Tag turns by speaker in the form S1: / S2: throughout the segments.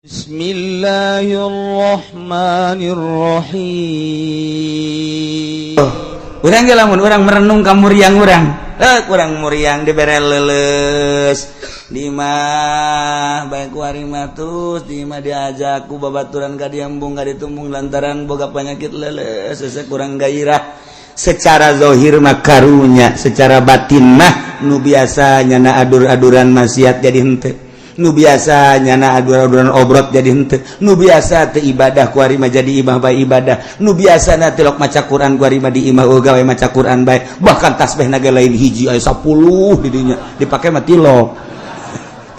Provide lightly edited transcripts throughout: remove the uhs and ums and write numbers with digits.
S1: Bismillahirrahmanirrahim.
S2: Urang ge lamun urang merenung ka muriang urang. Kurang muriang dibere leuleus. Di imah bae ku ari mah terus di imah diajak ku babaturan ka diembung ka ditumbung lantaran boga penyakit leuleus hese kurang gairah. Secara zahir mah karunya, secara batin mah nu biasa nyana adur-aduran maksiat jadi henteu. Nu biasa nyana adur-aduran obrot jadi henteu. Nu biasa teu ibadah ku ari mah jadi imah bae ibadah. Nu biasa na tilok maca Quran ku ari mah di imah eueuh gawe maca Quran bae. Bahkan tasbih na ge lain hiji aya 10 di dinya dipake mah tilok.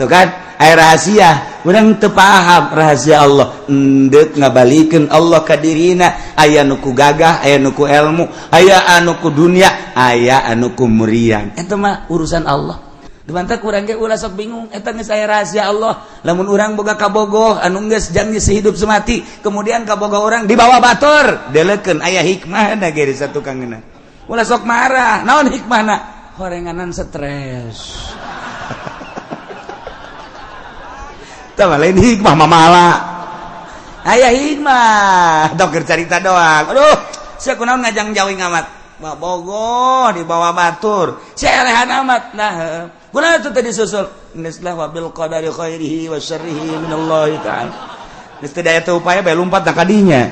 S2: Tuh kan aya rahasia, urang teu paham rahasia Allah. Endeuk ngabalikeun Allah ka dirina, aya nu ku gagah, aya nu ku ilmu, aya anu ku dunia, aya anu ku muriang. Eta mah urusan Allah. Mantap kurang ge ulah sok bingung eta geus aya rahasia Allah. Lamun urang boga kabogoh anu geus janji sehidup semati, kemudian kabogoh urang dibawa batur, delekeun aya hikmahna ge di satukangeuna. Ulah sok marah, naon hikmahna? Horenganan stres. Tah lain hikmah mamala. Aya hikmah, dokter carita doang. Aduh, sia kunaon ngajang jauh amat. Bogoh dibawa batur, sia elehan amat. Nah, kunaon itu tadi susul? Geus lah wabil qadari khairihi wa syarrihi minallahi ta'ala. Geus teu daya teu upaya bae lumpat ka dinya.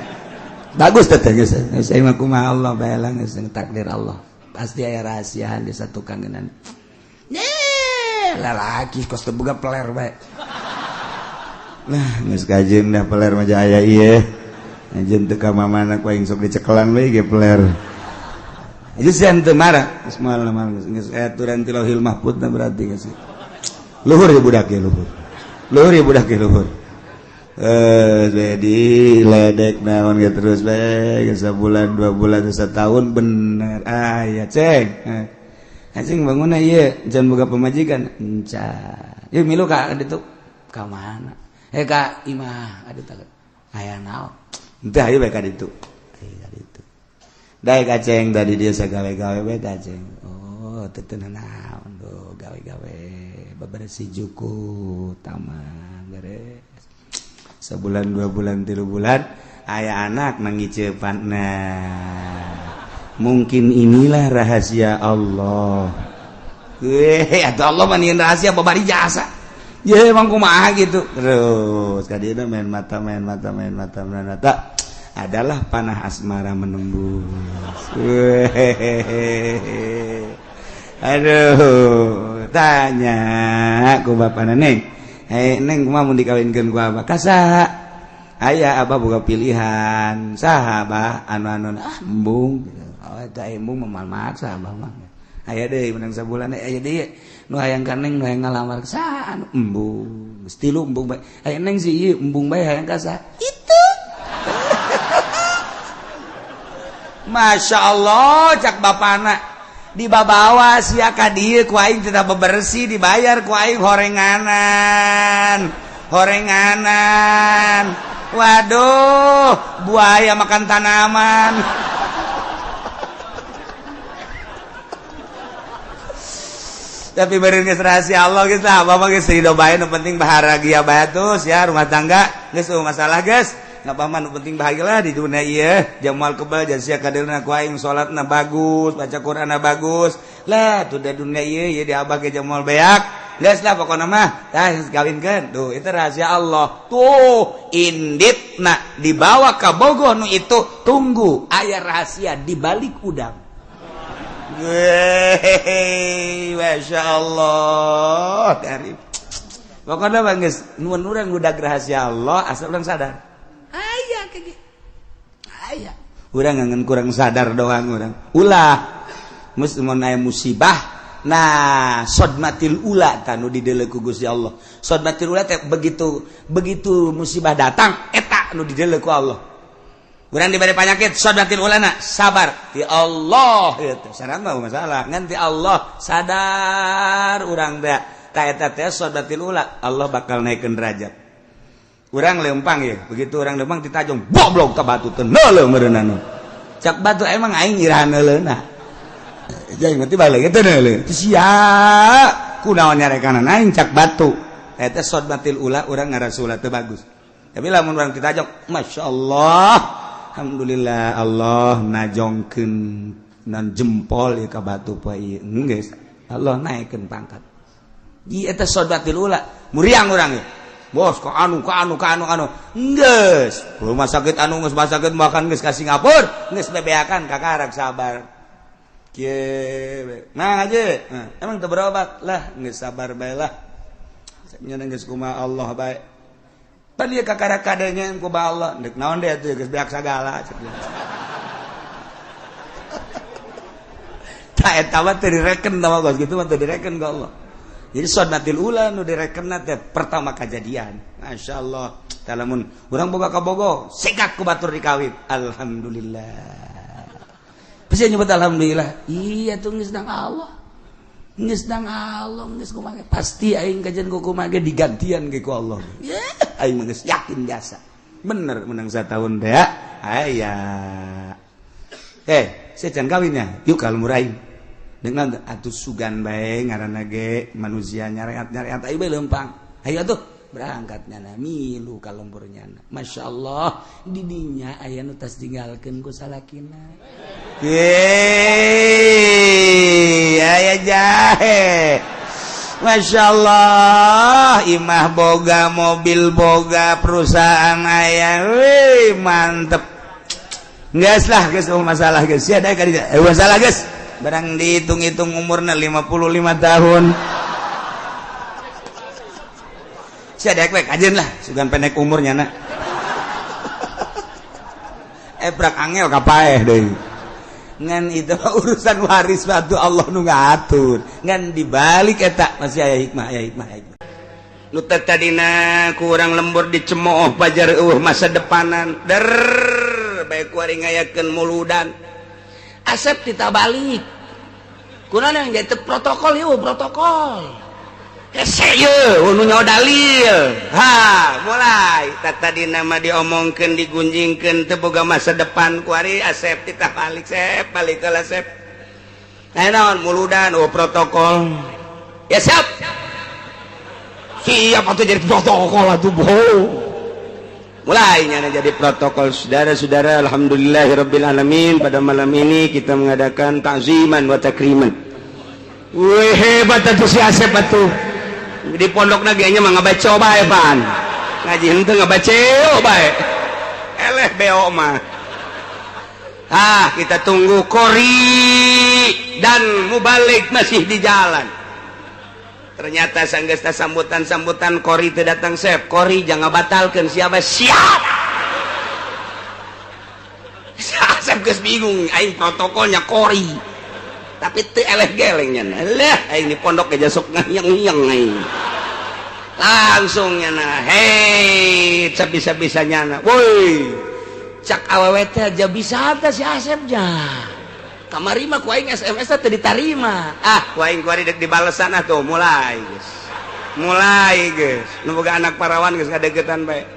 S2: Bagus teh geus. Geus mah kumaha Allah bae lah geus takdir Allah. Pasti aya rahasiaan di satu kangenan. Nih, lalaki kos teu boga peler bae. Nah, geus kajeun dah peler mah aya ieu. Anjeun teu ka mamana ku aing sok dicekelan we ge peler. Aja sih ente marah, geus moal mah geus aturan ti Lauhil Mahfud na berarti geus. Luhur ya budak ya luhur. Luhur ya budak ya luhur. Jadi ledek naon ge terus bae geus sabulan, 2 bulan, setahun bener. Ah ya ceng. Anjing bangunna ieu jangan boga pamajikan. Encan. Ieu milu ka ditu ka mana? Ka imah aduh tak aya naon. Henteu hayu bae ka ditu. Hayu ka ditu. Daek aceng tadi dia sagawe-gawe bae aceng. Oh, teu teu naon do gawe-gawe bebersih juku taman beres. Sebulan, 2 bulan, 3 bulan aya anak nangiceupan. Nah, mungkin inilah rahasia Allah. Weh, atuh Allah mah nieun rahasia babari jasa. Ya emang kumaha gitu. Terus ka dieu main mata main mata main mata main mata adalah panah asmara menembus. Wehehehe. Aduh, tanya ku bapana neng. Hei neng kumaha mun dikawinkeun ku abah? Ka saha? Aya abah boga pilihan. Saha abah? Anu-anu ah embung. Oh eta embung mah maksa abah mah. Aya deui menang sabulan aya deui nu hayang ka neng nu hayang ngalamar saha anu embung. Geus tilu embung bae. Aya neng si ieu embung bae hayang ka saha? Itu. Masya Allah cak bapana dibabawa sia ka dieu ku aing tidak bebersih dibayar ku aing horenganan horenganan. Waduh, buaya makan tanaman. Tapi beureun geus rahasia Allah geus lah, abah mah geus ridho bae nu penting bahagia bae terus ya rumah tangga geus eueuh masalah geus. Nggak apa-apa, nu penting bahagialah di dunia ieu. Jamal kebal jan sia kadeulna ku aing salatna bagus, baca Qur'anna bagus. Lah tuh da dunia ieu ieu di abah ge jamal beak. Geus lah pokona mah, tah geus kawinkeun. Tuh itu rahasia Allah. Tuh inditna dibawa ka bogoh nu itu, tunggu aya rahasia di balik udang. Weh, Masya Allah. Dari pokoknya mah geus nuhun urang udah rahasia Allah asal urang sadar. Aya kayak aya. Urang ngan kurang sadar doang urang. Ulah mus mun aya musibah. Nah, sodmatil ula tanu dideuleu ku Gusti Allah. Sodmatil ula teh begitu begitu musibah datang eta nu dideuleu ku Allah. Urang diberi penyakit sodmatil ulana sabar ti Allah ieu teh saran mah masalah ngan ti Allah sadar urang teh ta eta teh sodmatil ula Allah bakal naikeun derajat. Urang lempang ya, begitu urang lempang ditajong goblok ka batu teh neuleuh meureunana. Cak batu emang aing irahan neuleuna. Jadi ngerti balik itu neuleun. Sia kunaon nyarekanana aing cak batu. Eta sodmatil ula urang ngarasula teu bagus. Tapi lamun urang ditajong, Masya Allah, alhamdulillah Allah najongkeun nan jempol ieu ka batu poe ieu. Geus Allah naikkeun pangkat. Ieu eta sodatil ula, muriang urang ieu. Bos ka anu ka anu ka anu anu. Geus, rumah sakit anu geus sakit makan geus ka Singapura, geus bebeakan kakarak sabar. Kieu. Nah aja, nah, emang teu berobat lah, geus sabar bae lah. Nya geus kumaha Allah bae. Pan ieu kakarak kadenya kumaha Allah, deuk naon deui atuh geus beak sagala cek. Tah eta mah teu direken tah mah gitu mah teu direken ka Allah. Jadi sunnatil ula nu direkenna teh pertama kajadian. Masyaallah. Tah lamun urang boga kabogo, sikat ku batur dikawin. Alhamdulillah. Pasti nyebut alhamdulillah. Iya tuh geus dang Allah. Geus dang Allah geus kumaha pasti aing kajian ku kumaha ge digantian ge ku Allah. Ya, aing mah geus yakin biasa. Bener menang satahun teh. Aya. Saya can kawinnya. Yuk kalau murahin. Dengan atuh sugan bae ngaranna ge manusia nyareat-nyareat ayo bae leumpang. Ayo atuh berangkat nyana milu ka lembur nyana. Masyaallah didinya aya nu tas tinggalkeun ku salakina. Yeay, aya jahe. Masyaallah imah boga, mobil boga, perusahaan aya. Wih, mantep. Geus lah geus masalah geus. Sia da ka dieu. Masalah geus. Barang dihitung-hitung umurna 55 tahun. Sia daek we kajeun lah, sugan pendek umurnya na. Prak angel kapaeh deui. Ngan itu urusan waris batu Allah nu ngatur. Ngan dibalik eta masih aya hikmah, aya hikmah, aya hikmah. Nu tadina ku urang lembur dicemooh pajar eueuh masa depanan. Der bae ku ari ngayakeun muludan. Asep kita balik. Kunaon yang jadi protokol ieu protokol. Hese ieu nu nyawa dalil. Ha, mulai tadi nama diomongkeun digunjingkeun teu boga masa depan ku ari Asep kita balik sep balik ke Asep. Nah naon muludan oh protokol. Ya siap. Siap atuh jadi protokol atuh bohong. Mulainya jadi protokol saudara-saudara, alhamdulillahirabbil alamin pada malam ini kita mengadakan takziman wa takriman. Wih hebat atuh si Asep atuh. Di pondokna ge nya mah ngabaca bae pan. Ngaji henteu ngabaca bae. Eleh beo mah. Ah, kita tunggu kori dan mubalik masih di jalan. Ternyata sanggesta sambutan-sambutan kori itu datang sep. Kori jangan batalkan siapa siap. Asep geus bingung aing protokolnya kori. Tapi teu eleh gelengnya. Lah aing di pondok ge sok ngayang-ngayang aing. Langsung nyana. Hei, sabisa-bisa nyana. Woi. Cak awewe teh aja bisa teh si Asep nya. Kamari mah ku aing SMS teh ditarima. Ah, ku aing kuari dek dibalesan atuh mulai geus. Mulai geus. Nu boga anak parawan geus ngadeukeutan bae.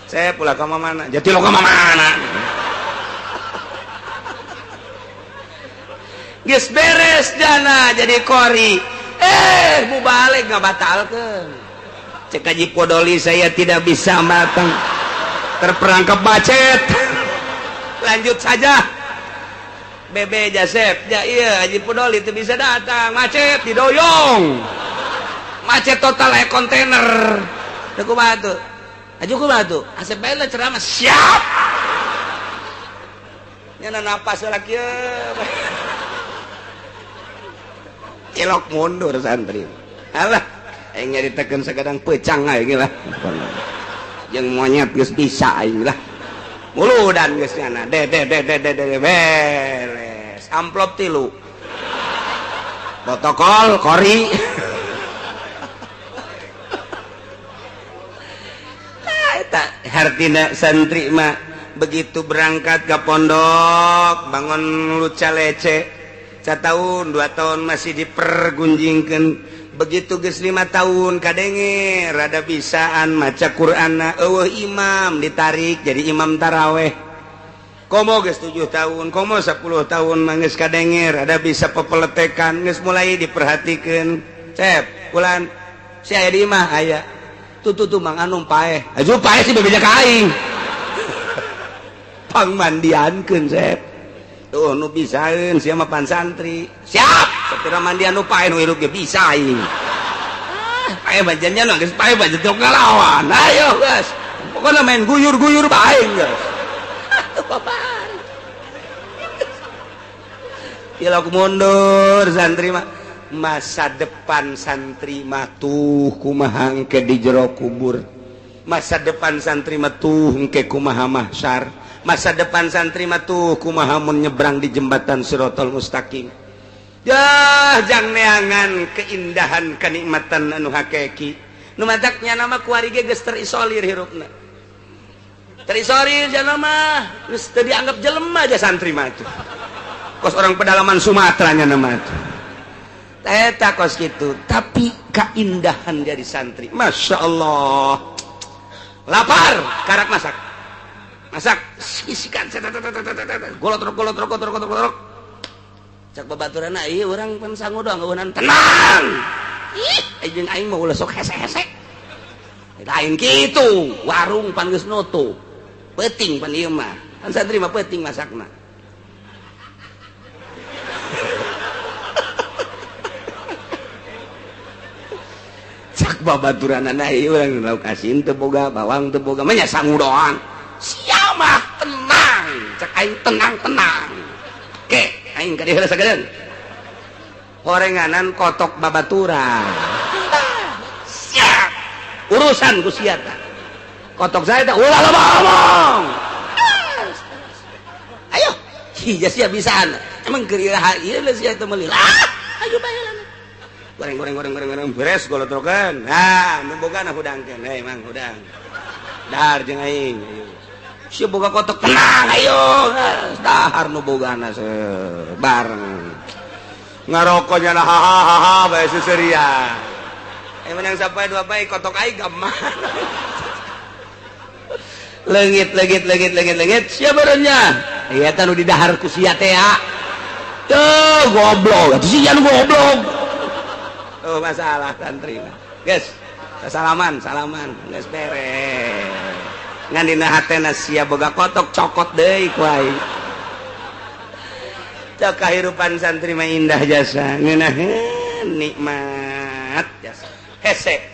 S2: Saya pula ka mana? Jati lo ka mana? Geus beres jana jadi kori. Mubalik ngabatalkeun. Cek Haji Podoli saya tidak bisa matang. Terperangkap macet. Lanjut saja. Bebe Jasep, ya iya Haji Podoli itu bisa datang, macet didoyong. Macet total aya kontainer. Teu kumaha tuh? Aju kumaha tuh? Asep bae lah ceramah siap. Nya napas heula kieu. Cilok mundur santri. Alah, aing nyaritakeun sagadang pecang aing lah. Jeung monyet geus bisa aing lah. Muludan geus nyana de de de de de de beres. Amplop 3. Protokol kori. Eta hartina santri mah begitu berangkat ke pondok bangun luca lece 1 tahun 2 tahun masih dipergunjingkeun begitu geus 5 tahun kadenge rada bisaan maca Qur'anna eueuh imam ditarik jadi imam taraweh komo geus 7 tahun komo 10 tahun mah geus kadenge rada bisa pepeletekan geus mulai diperhatikeun cep bulan si aya di imah aya Tuh tuh tuh Mang Anum paeh. Aju paeh sih bebeja ka aing. Pangmandiankeun Sep. Tuh nu bisaeun sia mah pan santri. Siap. Sapira mandian nu paeh nu hirup ge bisa aing. Ah, paeh bajannya nu geus paeh bajan teu ngalawan. Ayo geus. Pokona main guyur-guyur bae geus. Bapak. Tilok mundur santri mah. Masa depan santri mah tuh kumaha engke di jero kubur. Masa depan santri mah tuh engke kumaha mahsyar. Masa depan santri mah tuh kumaha mun nyebrang di jembatan Sirotol Mustaqim. Yah, jang neangan keindahan kenikmatan anu hakiki. Nu mataknya nama kuari ge geus terisolir hirupna. Terisolir jana mah geus teu dianggap jelema aja santri mah tuh. Kos orang pedalaman Sumatera nya nama tuh. Eta kos gitu, tapi keindahan dari santri, Masya Allah. Lapar, karak masak, masak, isikan, golotrok, golotrok, golotrok, golotrok. Cak babaturan, iya orang pan sangu doang, ngeueunan tenang. Ih, jeung aing mah ulah sok hese-hese. Lain kitu, warung pan geus nutup. Peuting pan ieu mah. Kan santri mah peuting masakna. Cak babaturanana ieu urang lauk asin teu boga, bawang teu boga, mah nya sangu doang. Sia mah tenang, cak aing tenang-tenang. Ke, aing ka dieu heula sagedeun. Horenganan kotok babaturan. Siap. Urusan ku sia tah. Kotok saya tah ulah loba omong. Ayo, hija sia bisaan. Emang keur iraha ieu sia teh meuli. Ah, ayo bae lah. Goreng goreng goreng goreng goreng beres golotrokan. Nah, nu bogana hudangkeun. Hei Mang hudang. Dahar jeung aing. Ayo. Sia boga kotok tenang ayo. Dahar nu bogana bareng. Ngarokoknya lah ha ha ha bae seserian. Eh menang sampai dua bae kotok aing ka mana. Leungit leungit leungit leungit leungit sia barenya. Ieu teh nu didahar ku sia teh ya. Tuh goblok, atuh sia nu goblok. Oh masalah santri mah. Geus, salaman, salaman, geus beres. Ngan dina hatena sia boga kotok cokot deui ku aing. Cok kahirupan santri mah indah jasa, ngeunaheun nikmat jasa. Hese.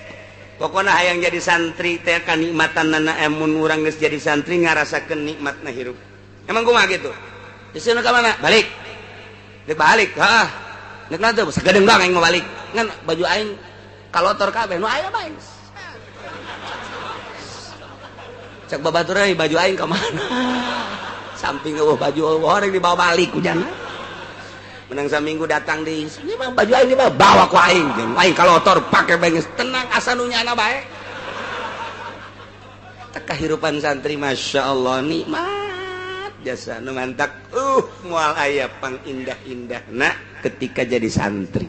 S2: Pokona hayang jadi santri teh kanikmatanana mun urang geus jadi santri ngarasakeun nikmatna hirup. Emang kumaha kitu? Disuruh ka mana? Balik. Dek balik, heeh. Nek nanti sagedeung doang aing mau balik. Ngan baju aing kalotor kabeh nu aya bae. Cek babaturan baju aing ka mana? Samping eueuh baju eueuh dibawa balik ku jana. Menang saminggu datang di ini mah baju aing dibawa bawa ku aing. Jeung aing kalotor pake bae geus tenang asa nu nyana bae. Teh kahirupan santri Masya Allah nikmat jasa nu mantak moal aya pangindah-indahna ketika jadi santri.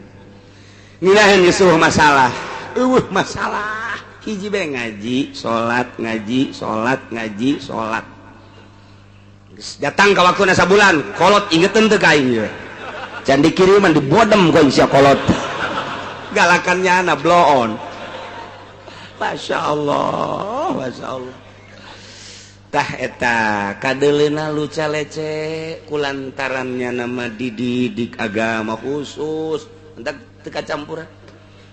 S2: Nginaheun geus eueuh masalah. Eueuh masalah. Hiji bae ngaji, salat, ngaji, salat, ngaji, salat. Geus datang ka waktuna sabulan, kolot ingeteun teu ka aing ieu. Can dikiriman dibodem ku sia kolot. Galakannya ana bloon. Masya Allah, Masya Allah. Tah eta kadeleuna luca lece kulantarannya nama dididik agama khusus. Entak teu kacampuran.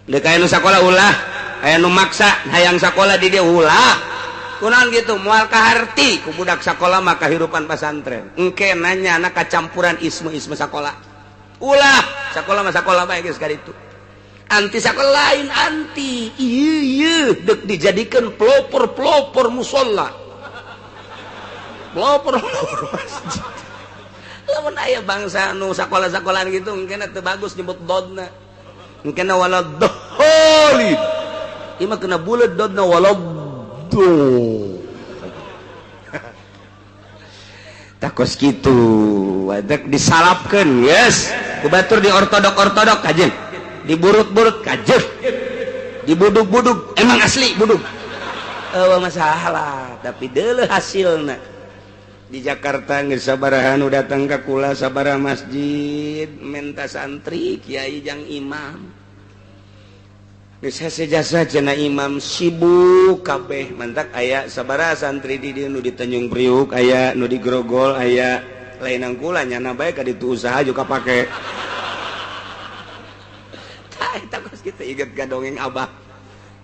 S2: Deuk aya nu sakola ulah, aya nu maksa hayang sakola di dia ulah. Kunaon gitu moal kaharti ku budak sakola mah kahirupan pasantren. Engke nanya anak kacampuran isme-isme sakola. Ulah, sakola mah sakola bae geus kaditu. Anti sakola lain anti. Ieu ieu deuk dijadikeun pelopor-pelopor musala. Pelopor-pelopor masjid. Lamun aya bangsa nu sakola-sakolaan gitu engke teu bagus nyebut dodna. Engke wala dholin. Ieu mah kena buleud dodna wala do. Takos kitu, wadak disalapkeun, yes. Ku batur di ortodok-ortodok kajeun. Diburut-burut kajeun. Dibudug-budug, emang asli budug. Eueuh masalah, tapi deuleuh hasilna. Di Jakarta geus sabaraha nu datang ka kula sabaraha masjid menta santri kiai jang imam. Geus hese jasa cenah imam sibuk kabeh mantak aya sabaraha santri di dieu nu di Tanjung Priuk aya nu di Grogol aya lain kula nyana bae ka ditu usaha juga pake. Tah eta kos kitu inget ka dongeng abah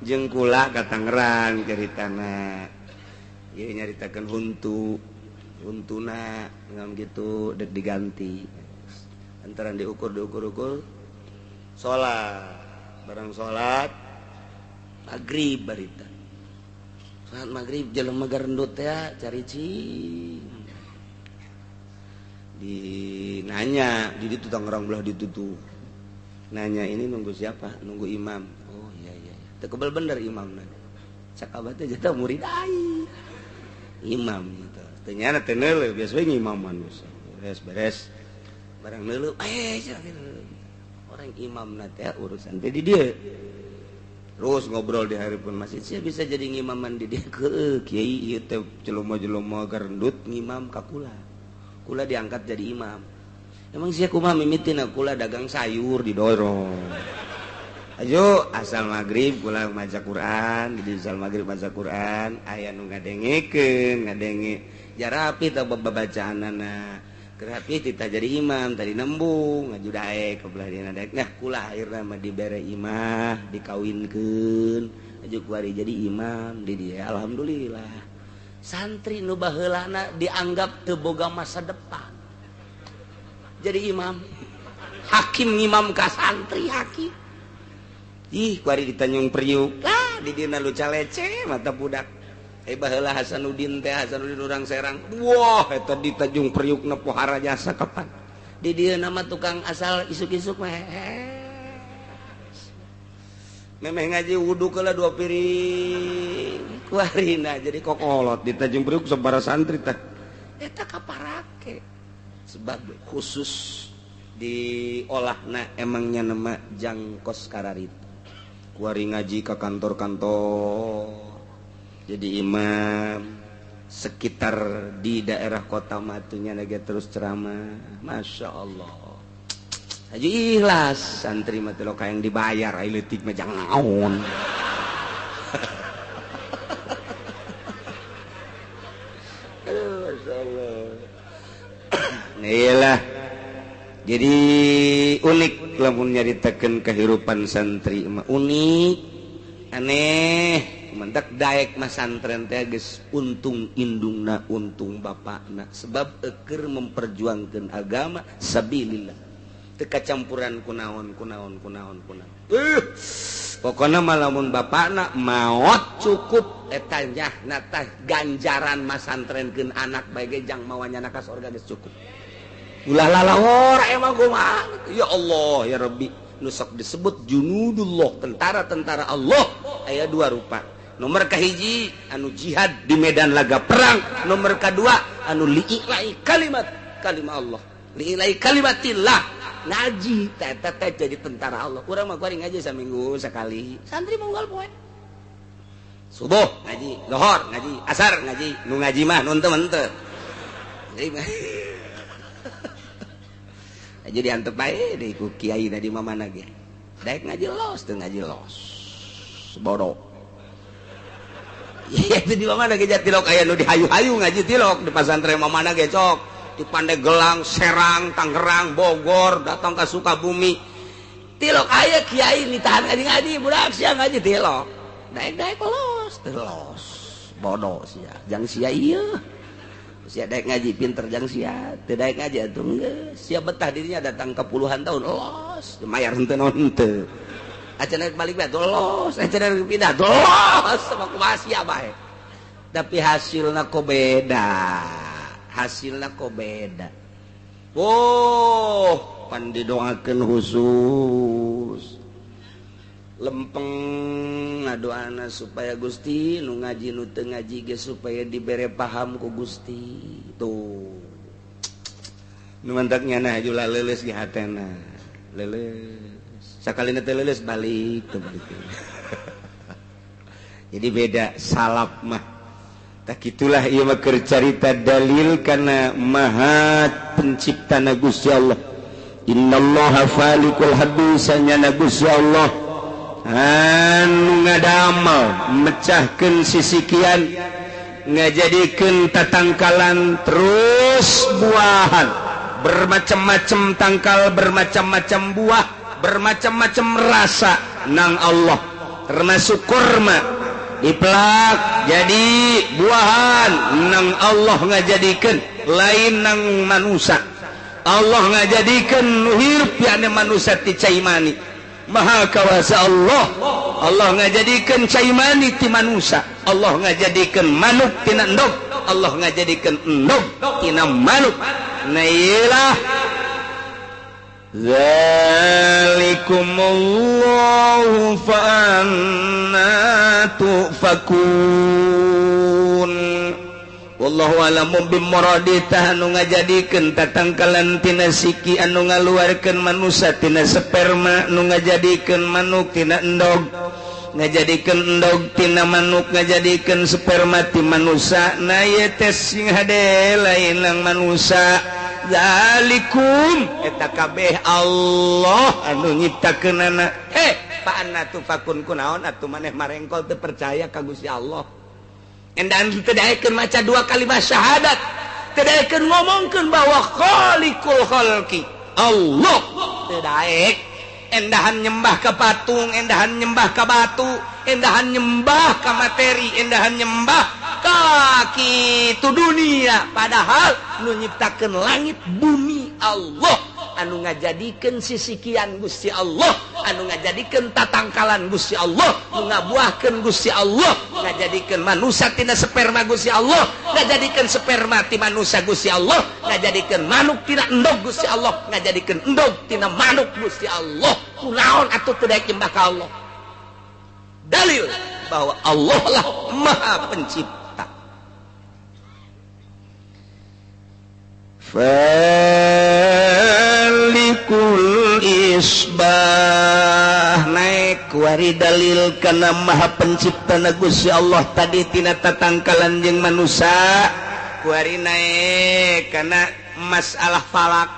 S2: jeung kula ka Tangerang caritana. Ieu nyaritakeun huntu huntuna ngam gitu dek diganti. Antara diukur diukur-ukur salat barang salat maghrib barita salat maghrib jelema garendut ya cari cing dinanya di ditu Tangerang belah ditutu nanya ini nunggu siapa nunggu imam oh iya iya teu kebel bener imamna cakap teh jatah murid aing imam gitu teu nyana teu neuleuh biasa we ngimaman beres beres barang neuleuh orang imam teh urusan teh di dia terus ngobrol di hari pun masjid saya bisa jadi ngimaman di dia ke kiai ieu teh jelema-jelema garendut ngimam ka kula kula diangkat jadi imam emang sia kumaha mimitina kula dagang sayur didorong ayo asal maghrib kula maca Quran di asal maghrib maca Quran aya nu ngadengekeun ngadenge jarapi teh babacaanana kerapi kita jadi imam tadi nembung ngaju daek kebelah dina daek nah kula akhirna mah dibere imah dikawinkeun aju kuari jadi imam di dia alhamdulillah santri nu baheulana dianggap teu boga masa depan jadi imam hakim ngimam ka santri hakim ih kuari di Tanjung Priuk lah di dina lu calece mata budak baheula Hasanuddin teh Hasanuddin urang Serang wah eta di Tanjung Priuk na pohara jasa kapan di dieu nama tukang asal isuk-isuk mah memeh ngaji wudu keula 2 piring kuarina jadi kokolot di Tanjung Priuk sabaraha santri teh eta kaparake sebab khusus diolahna emangnya nama jangkos kararitu kuari ngaji ka kantor-kantor jadi imam sekitar di daerah kota matunya lagi terus ceramah Masya Allah haji ikhlas santri mah teh yang dibayar ai leutik mah jangan naon. Aduh Masya Allah. Iyalah jadi unik lamun nyaritakeun kehidupan santri mah unik aneh mendak daek mah santren teh geus untung indungna untung bapakna sebab eukeur memperjuangkeun agama sabilillah teu kacampuran kunaon kunaon kunaon kunaon pokona mah lamun bapakna maot cukup eta nyahna teh ganjaran mah santrenkeun anak bae ge jang mawanyana ka sorga geus cukup ulah lalawor emang kumaha ya Allah ya Rabbi nu sok disebut junudullah tentara-tentara Allah aya dua rupa. Nomor kahiji anu jihad di medan laga perang, nomor kedua anu li'ilai kalimat kalimah Allah, li'ilai kalimatillah ngaji teh teh jadi tentara Allah. Urang mah kuari ngaji saminggu sekali, santri mongol poe. Subuh ngaji, lohor ngaji, asar ngaji, nu ngaji mah nu henteu henteu. Aja diantep bae deui ku kiai di mamana ge. Daek ngaji los teu ngaji los. Bodoh. Iya itu di mana ge tilok aya nu dihayu-hayu ngaji tilok di pasantren mamana ge cok di Pandeglang, Serang, Tangerang, Bogor, datang ke Sukabumi. Tilok aya kiai ditahan ngaji-ngaji budak sia ngaji tilok. Daek-daek los teu los. Bodoh sia, jang sia ieu. Sia daek ngaji pinter jang sia, teu daek ngaji atuh geus. Sia betah dirinya datang ke puluhan tahun los, mayar henteu naon henteu. Acan balik bae los, acan pindah los sama kumaha sia bae. Tapi hasilna kok beda. Hasilna kok beda. Oh, pan didoakeun khusus. Lempeng ngadoana supaya Gusti nu ngaji nu teu ngaji ge supaya dibere paham ku Gusti. Tuh. Nu mantak nyana hayu leuleus ge hatena. Leuleus. Sakalina teh leuleus balik tuh begitu. Jadi beda salaf mah. Tak itulah ieu mah keur carita dalil kana maha penciptana Gusti Allah. Innallaha falikul habbi sanyana Gusti Allah Anu ngadamel mecahkeun sisikian ngajadikeun tatangkalan terus buahan bermacam-macam tangkal, bermacam-macam buah, bermacam-macam rasa nang Allah, termasuk kurma dipelak jadi buahan nang Allah ngajadikeun, lain nang manusia. Allah ngajadikeun nu hirup yakni manusia ti cai mani. Maha kawasa Allah. Allah ngajadikeun cai mani ti manusia, Allah ngajadikeun manuk tina endog, Allah ngajadikeun endog tina manuk. Nah iyalah zalikumullahu fa anna tufakun. Wallahu a'lamu bimuradi. Tah anu ngajadikeun tatangkalan tina siki, anu ngaluarkeun manusia tina sperma, anu ngajadikeun manuk tina endog, ngajadikeun endog tina manuk, ngajadikeun sperma ti manusia. Na ieu teh sing hade lain nang manusia. Zalikum eta kabeh Allah anu nyiptakeunana. Fa anna tufakun kunaon atuh maneh marengkol teu percaya ka Gusti Allah. Endan teu daekeun maca dua kalimat syahadat, teu daekeun ngomongkeun bahwa khaliqul khalqi Allah, teu daek. Endahan nyembah ka patung, endahan nyembah ka batu, endahan nyembah ka materi, endahan nyembah ka kitu dunia. Padahal nu nyiptakeun langit bumi Allah, anu ngajadikeun sisikian Gusti Allah, anu ngajadikeun tatangkalan Gusti Allah, nu ngabuahkeun Gusti Allah, ngajadikeun manusia tina sperma Gusti Allah, ngajadikeun sperma ti manusia Gusti Allah, ngajadikeun manuk tina endog Gusti Allah, ngajadikeun endog tina manuk Gusti Allah. Kunaon atuh teu daek nyembah ka Allah? Dalil bahwa Allah lah Maha Pencipta. Falikul isbah naik wari dalil kana Maha Pencipta na Gusti Allah tadi tina tatangkalan jeung manusia, kuari naik kana masalah falak.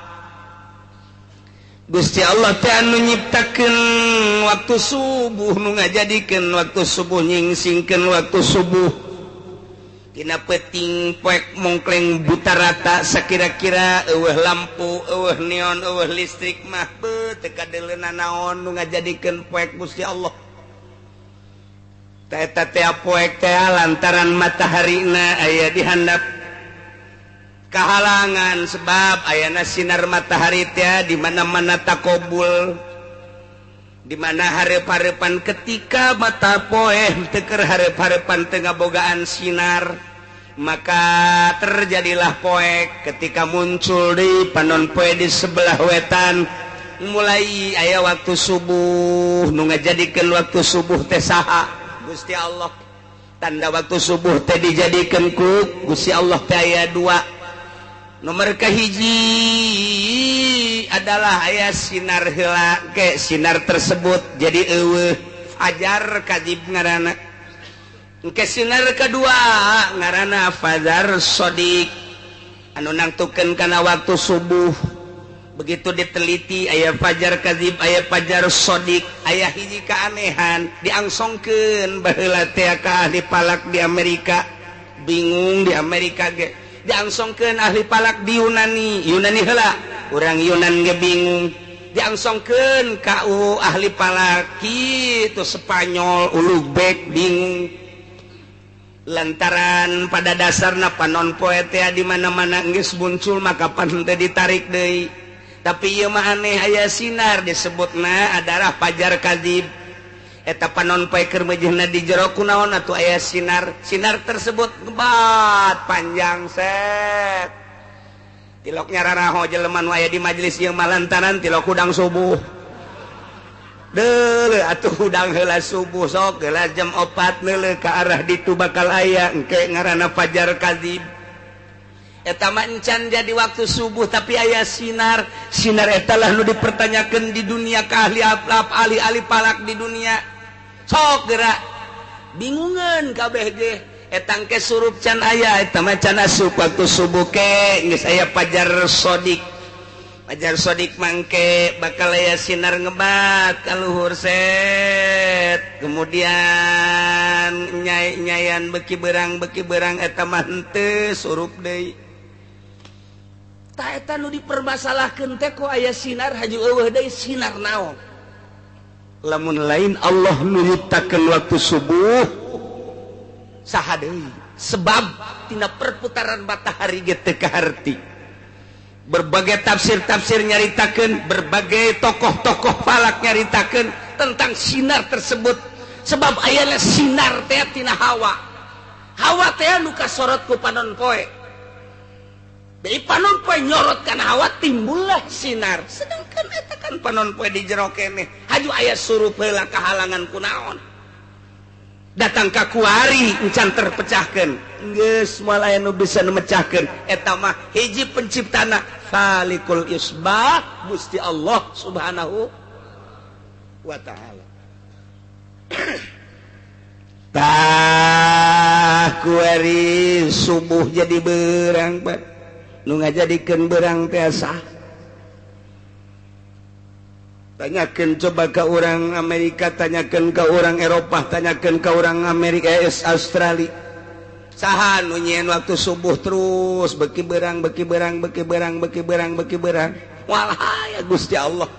S2: Gusti Allah teh anu nyiptakeun waktu subuh, nu ngajadikeun waktu subuh, nyingsingkeun waktu subuh. Tina peuting poek mongkleng buta rata sakira-kira eueuh lampu, eueuh neon, eueuh listrik mah beuh teu kadeuleuna naon nu ngajadikeun poek Gusti Allah. Ta eta teh poek teh lantaran mataharina aya di handap kahalangan sebab ayana sinar matahari teh di mana-mana takobul, di mana hareup-hareupan ketika mata poe teu keur hareup-hareupan teu ngabogaan sinar, maka terjadilah poek. Ketika muncul di panon poe di sebelah wetan, mulai aya waktu subuh. Nu ngajadikeun waktu subuh teh saha? Gusti Allah. Tanda waktu subuh teh dijadikeun ku Gusti Allah teh aya dua. Nomor kahiji adalah aya sinar heula ke sinar tersebut jadi eueuh fajar kadzib ngaranna. Ke sinar kedua ngaranna fajar shodiq anu nangtukeun kana waktu subuh. Begitu diteliti aya fajar kadzib, aya fajar shodiq, aya hiji keanehan diangsongkeun baheula teh ka ahli falak di Amerika. Bingung di Amerika ge. Diangsongkeun ahli falak di Yunani, Yunani heula urang Yunan ge bingung. Diangsongkeun ka ahli falak kitu Spanyol Ulugbek bingung. Lantaran pada dasarna panon poe teh di mana-mana geus muncul maka pan teh ditarik deui. Tapi ieu mah aneh aya sinar disebutna adalah fajar kadzib. Eta panon poe keur meujeuhna di jero kunaon atuh aya sinar. Sinar tersebut gebat panjang set. Tilok nyararaho jelema nu aya di majelis ieu mah lantaran tilok hudang subuh. Deuleu atuh hudang heula subuh sok heula jam 4 neuleuh ka arah ditu bakal aya engke ngaranna fajar kadzib. Eta mah encan jadi waktu subuh tapi aya sinar. Sinar eta lah nu dipertanyakeun di dunia ka ahli ahli falak di dunia. Sok gerak bingungeun kabeh ge. Eta engke surup can aya, eta mah can asup waktu subuh ke geus aya fajar shodiq. Fajar Shodiq mangke bakal aya sinar ngebat ka luhur set, kemudian nyai-nyayan beki berang beki berang, eta mah henteu surup deui. Tah, eta nu dipermasalahkeun teh, kok aya sinar haju euweuh deui, sinar naon lamun lain Allah nu nyiptakeun waktu subuh? Saha deui? Sebab tina perputaran matahari ge teu kaharti. Berbagai tafsir-tafsir nyaritakan, berbagai tokoh-tokoh falak nyaritakan tentang sinar tersebut, sebab ayana sinar teh tina hawa. Hawa teh nu kasorot ku panon poe. Deui panon poe nyorot kana hawa, timbullah sinar. Sedangkan eta kan panon poe di jero keneh, haju aya surup heula, kahalangan kunaon datang ka kuari encan terpecahkan. Geus moal aya nu bisa nu mecahkeun eta mah. Hiji penciptana, Falikul Isbah, Gusti Allah Subhanahu wa Ta'ala. Tah, kuari subuh jadi berang, Pak. Nu ngajadikeun berang teh sah? Tanyakan coba ke orang Amerika, tanyakan ke orang Eropa, tanyakan ke orang Amerika, es Australia, saha nu nyieun waktu subuh terus beki berang, beki berang, beki berang, beki berang, beki berang? Walah ya, Gusti Allah.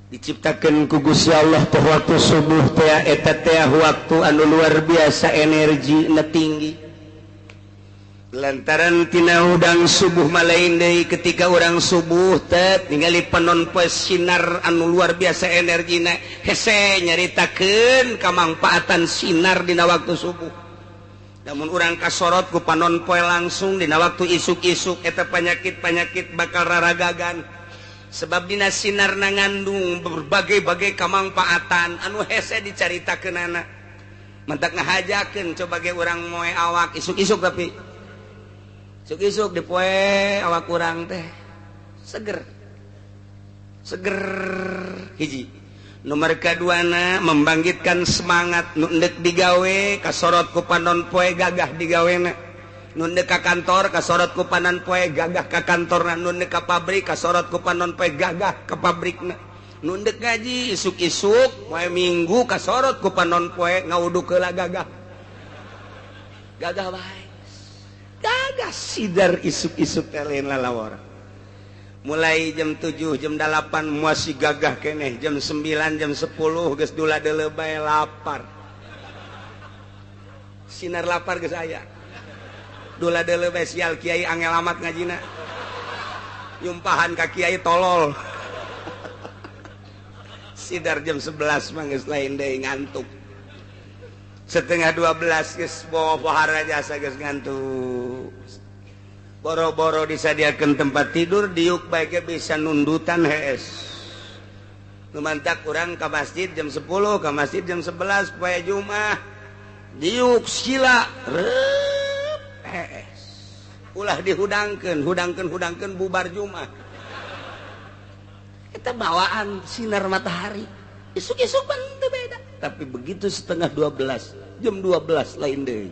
S2: Diciptakan ku Gusti Allah teh waktu subuh teh, eta teh waktu anu luar biasa energi na tinggi, lantaran tina udang subuh malain deui. Ketika orang subuh teh ningali panon poe sinar anu luar biasa energina, hese nyaritakeun kamangfaatan sinar dina waktu subuh. Namun urang kasorot ku panon poe langsung dina waktu isuk-isuk, eta penyakit-penyakit bakal raragagan, sebab dina sinar na ngandung berbagai-bagai kamangfaatan anu hese dicaritakeunana. Mentak ngahajakeun coba ge urang moe awak isuk-isuk, tapi isuk-isuk dipoe awak urang teh seger seger. Hiji nomor keduana, membangkitkan semangat. Nu endek digawe kasorot ku panon poe, gagah digawena. Nu endek ka kantor kasorot ku panon poe, gagah ka kantorna. Nu endek ka pabrik kasorot ku panon poe, gagah ka pabrikna. Nu endek ngaji isuk-isuk poe Minggu kasorot ku panon poe, ngawudu heula gagah, gagah bae, gagah sidar isuk-isuk teh, lain lalawara. Mulai jam 7, jam 8 masih gagah keneh. Jam 9, jam 10 geus dula deuleu bae, lapar. Sinar lapar geus aya, dula deuleu bae, sial kiai angel amat ngajina, nyumpahan ka kiai tolol. Sidar jam 11 mah geus lain deui, ngantuk. Setengah 12 geus bawa pohara jasa, geus ngantuk. Boro-boro disadiakan tempat tidur, diuk baiknya bisa nundutan hees. Nu mantak urang ke masjid jam 10, ke masjid jam 11 poe Jumat, diuk sila rep hees. Ulah dihudangkeun, hudangkeun, hudangkeun, bubar Jumat. Kita bawaan sinar matahari isuk-isuk pan beda, tapi begitu setengah 12, jam 12 lain deui,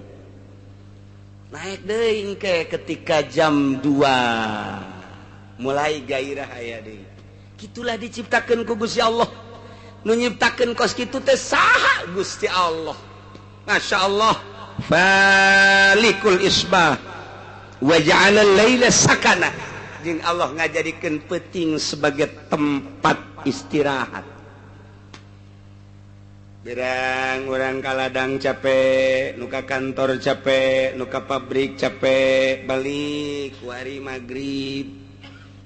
S2: naik deui ke ketika jam 2 mulai gairah aya deui. Gitulah diciptakan ku Gusti Allah. Nu nyiptakeun kos kitu teh saha? Gusti Allah. Masya Allah. Falikul isbah wa ja'ala laila sakana, jeung Allah ngajadikeun peuting sebagai tempat istirahat. Berang orang ka ladang capek, nu ka kantor capek, nu ka pabrik capek, balik wari maghrib,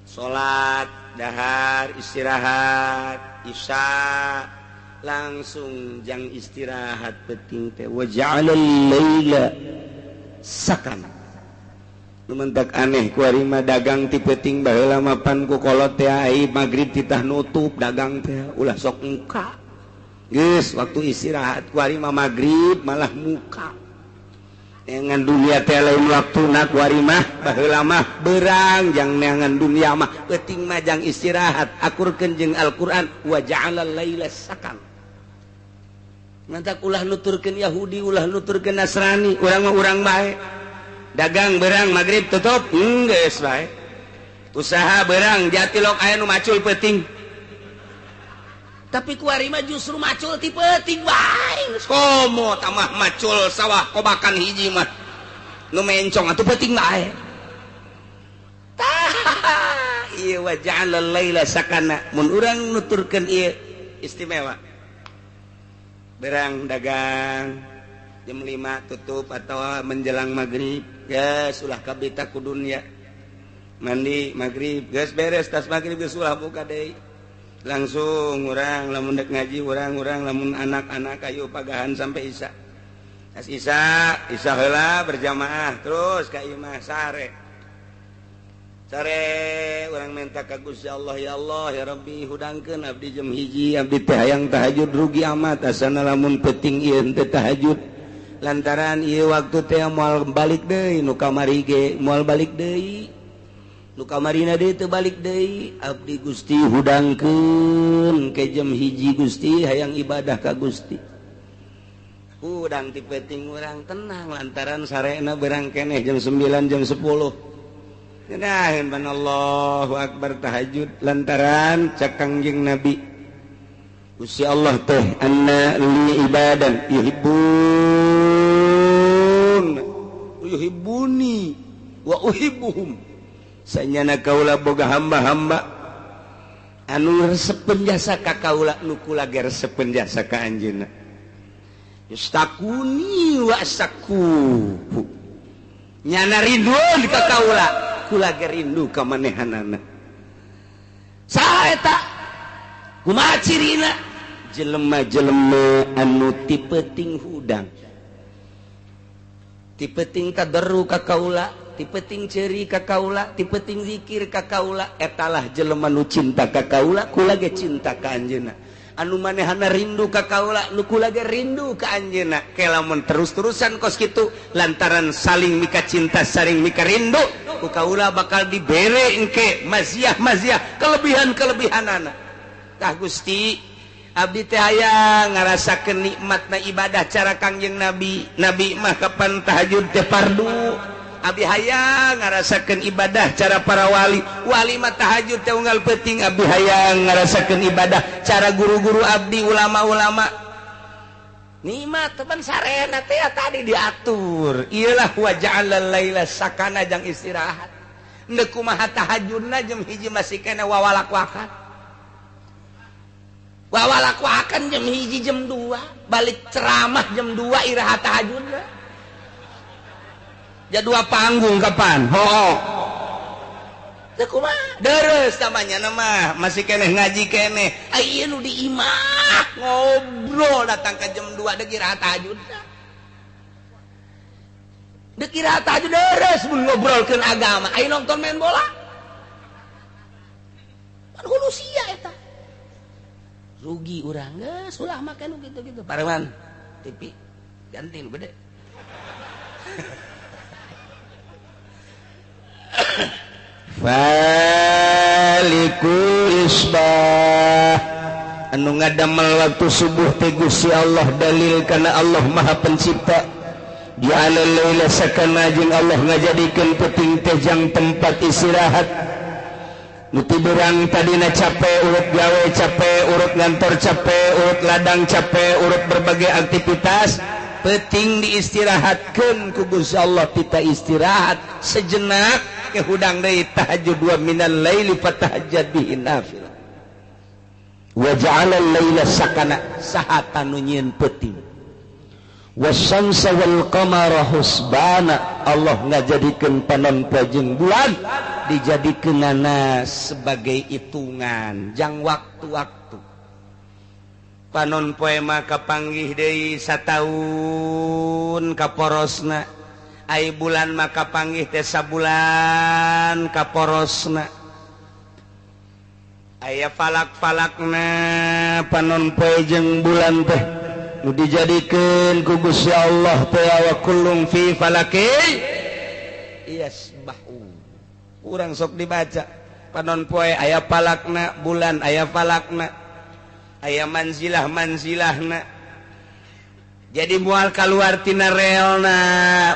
S2: salat, dahar, istirahat, isya langsung jang istirahat peuting teh. Wa ja'alal laila sakana. Nu mentak aneh kuari mah dagang ti peuting. Baheula mah pan ku kolot teh ai maghrib titah nutup dagang teh, ulah sok muka. Geus waktu istirahat. Kuari mah maghrib malah muka. Neangan dunia teh lain waktuna kuari mah. Baheula mah berang jang neangan dunia mah, peuting mah jang istirahat. Akurkeun jeung Al-Qur'an, wa ja'alal laila sakan. Mantak ulah nuturkeun Yahudi, ulah nuturkeun Nasrani, urang mah urang bae. Dagang berang maghrib tutup, geus bae. Usaha berang jatilok aya nu macul peuting. Tapi kuari mah justru macul ti peuting bae. Komo tamah macul sawah kobakan hiji mah. Nu mencong atuh peuting bae. Tah, ieu wa ja'ala laila sakana. Mun urang nuturkeun ieu istimewa. Berang dagang jam 5 tutup atau menjelang maghrib, geus ulah kabita ku dunya. Mandi maghrib geus beres tas maghrib geus ulah buka deui. Langsung urang lamun dek ngaji urang-urang lamun anak-anak ayo pagahan sampai isya. Tas isya, isya heula berjamaah terus ka imah sare. Sare urang minta ka Gusti Allah, ya Allah ya Rabbi hudangkeun abdi jam 1 abdi teh hayang tahajud rugi amat asana lamun peuting ieu teh tahajud. Lantaran ieu waktu teh moal balik deui nu kamari ge moal balik deui. Nu kamarina deui teu balik deui abdi Gusti hudangkeun ke jam 1 Gusti hayang ibadah ka Gusti. Hudang ti peuting urang tenang lantaran sarena berang keneh jam 9 jam 10. Ngeunah ban Allahu akbar tahajud lantaran cak Kangjeng Nabi Gusti Allah teh anna li ibadan yuhibbun yuhibbuni wa uhibbuhum. Sanyana kaula boga hamba-hamba anu resepeun jasa ka kaula nu kula ge resepeun jasa ka anjeunna. Yustakuni wa asaku. Nyana rindu ka kaula, kula ge rindu ka manehanana. Saha eta? Kumaha cirina? Jelema-jelema anu ti peuting hudang. Ti peuting kaderu ka kaula, ti peuting ceuri ka kaula, ti peuting zikir ka kaula, etalah jelema nu cinta ka kaula, kula ge cinta ka anjeunna. Anu manehana rindu ka kaula, nu kula ge rindu ka anjeunna. Ke lamun terus-terusan kos kitu lantaran saling mika cinta, saling mika rindu, ku kaula bakal dibere engke maziah-maziah, kelebihan-kelebihanana. Tah Gusti, abdi teh hayang ngarasakeun nikmatna ibadah cara Kangjeng Nabi. Nabi mah kapan tahajud teh fardu. Abdi hayang ngarasakeun ibadah cara para wali. Wali mah tahajud teh unggal peuting. Abdi hayang ngarasakeun ibadah cara guru-guru abdi, ulama-ulama. Nikmat teman sarena teh tadi diatur. Iyalah wa ja'ala laila sakana jang istirahat. Endek kumaha tahajudna jam 1 masih kena wawalak-wakan. Wawalak-wakan jam 1 jam 2, balik ceramah jam 2 iraha tahajudna. Jadua panggung kapan? Ho. Teu kumaha? Deres namanya nama, masih keneh ngaji keneh. Ieu nu di imah ngobrol datang ke jam 2 deuk iraha tahajudna. Deuk iraha tahajud deres mun ngobrolkeun agama. Ayo nonton main bola. Pan hulu sia eta. Rugi urang geus ulah make nu kitu-kitu. Pareman TV ganti nu gede. Faliku isbah anu ngadamel waktu subuh teh Gusti Allah dalil kana Allah Maha Pencipta. Ja'ala laila sakana jeung Allah ngajadikeun peuting teh jang tempat istirahat. Nu tiberang tadina capek, urut gawe capek, urut ngantor capek, urut ladang capek, urut berbagai aktivitas, peuting diistirahatkeun ku Gusti Allah. Kita istirahat sejenak ke hudang deui tahajud wa minal laili fatahajjad bihi nafilah. Wa ja'ala al-laila sakana saha nu nyieun peuting. Wasyamsa wal qamara husbana, Allah ngajadikeun panon poe jeung bulan dijadikeunana sebagai hitungan jang waktu-waktu. Panon poe mah kapanggih deui sataun kaporosna, ai bulan mah kapanggih teh sabulan kaporosna. Aya falak-falakna panon poe jeung bulan teh nu dijadikeun ku Gusti Allah teh wa kullum fi falaki yasbahu. Urang sok dibaca panon poe aya falakna, bulan aya falakna, aya manzilah-manzilahna. Jadi mual kaluar tina relna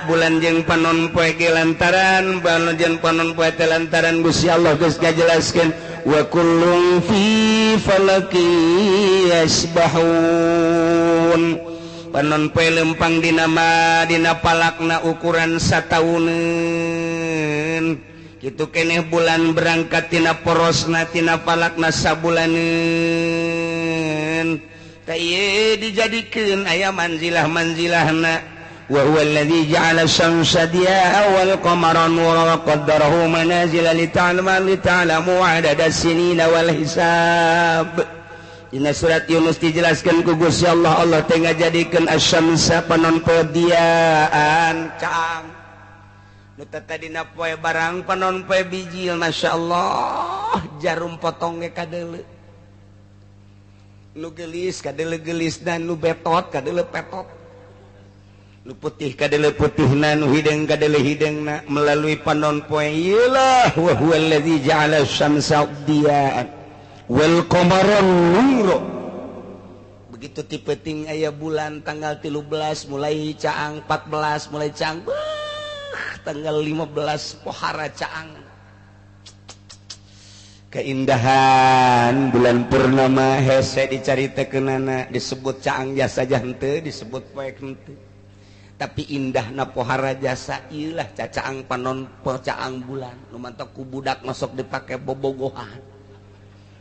S2: bulan jeung panon poe ge, lantaran bulan jeung panon poe teh lantaran Gusti Allah geus ngajelaskeun wa kullun fi falaki yasbahun. Panon poe lempang dina ma dina palakna ukuran satauneun. Kitu keneh bulan berangkat tina porosna tina palakna sabulaneun. Tah ieu dijadikeun aya manzilah-manzilahna. Wa huwa alladzi ja'ala syamsa diya'a wal qamara nura wa qaddarahu manazila lita'lamu 'adada sinina wal hisab. Dina surat Yunus dijelaskan ku Gusti Allah, Allah teh ngajadikeun asyamsa panon poe diaan caang. Nu tadina poe barang panon poe bijil, masyaallah jarum potong ge kadeuleu. Nu gelis kadeuleu gelis dan nu betot kadeuleu petot. Nu putih kadeuleu putihna, nu hideung kadeuleu hideungna melalui panon poe. Iyalah wa huwa allazi ja'ala syamsa diya'an wal qamara nura. Begitu ti peuting aya bulan tanggal 13 mulai caang, 14 mulai caang, tanggal 15 pohara caang. Keindahan bulan purnama hese dicaritakeunana, disebut caang jasa henteu, disebut poek henteu. Tapi indahna pohara jasa ieu lah cacaang panon caang bulan. Nu mantak ku budak masuk dipake bobogohan.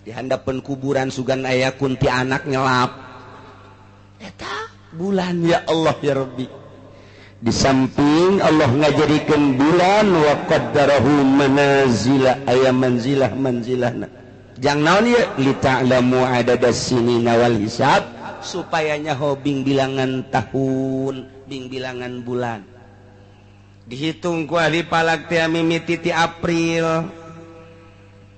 S2: Di handapeun kuburan sugan aya kuntianak nyelap. Eta bulan ya Allah ya Rabbi. Di samping Allah ngajadikeun bulan wa qaddarahu manazila, aya manzilah manzilahna. Jang naon ieu? Li ta'lamu adadas sinina wal hisab, supaya nyaho bing bilangan tahun, bing bilangan bulan. Dihitung ku ahli falak teh mimiti ti April.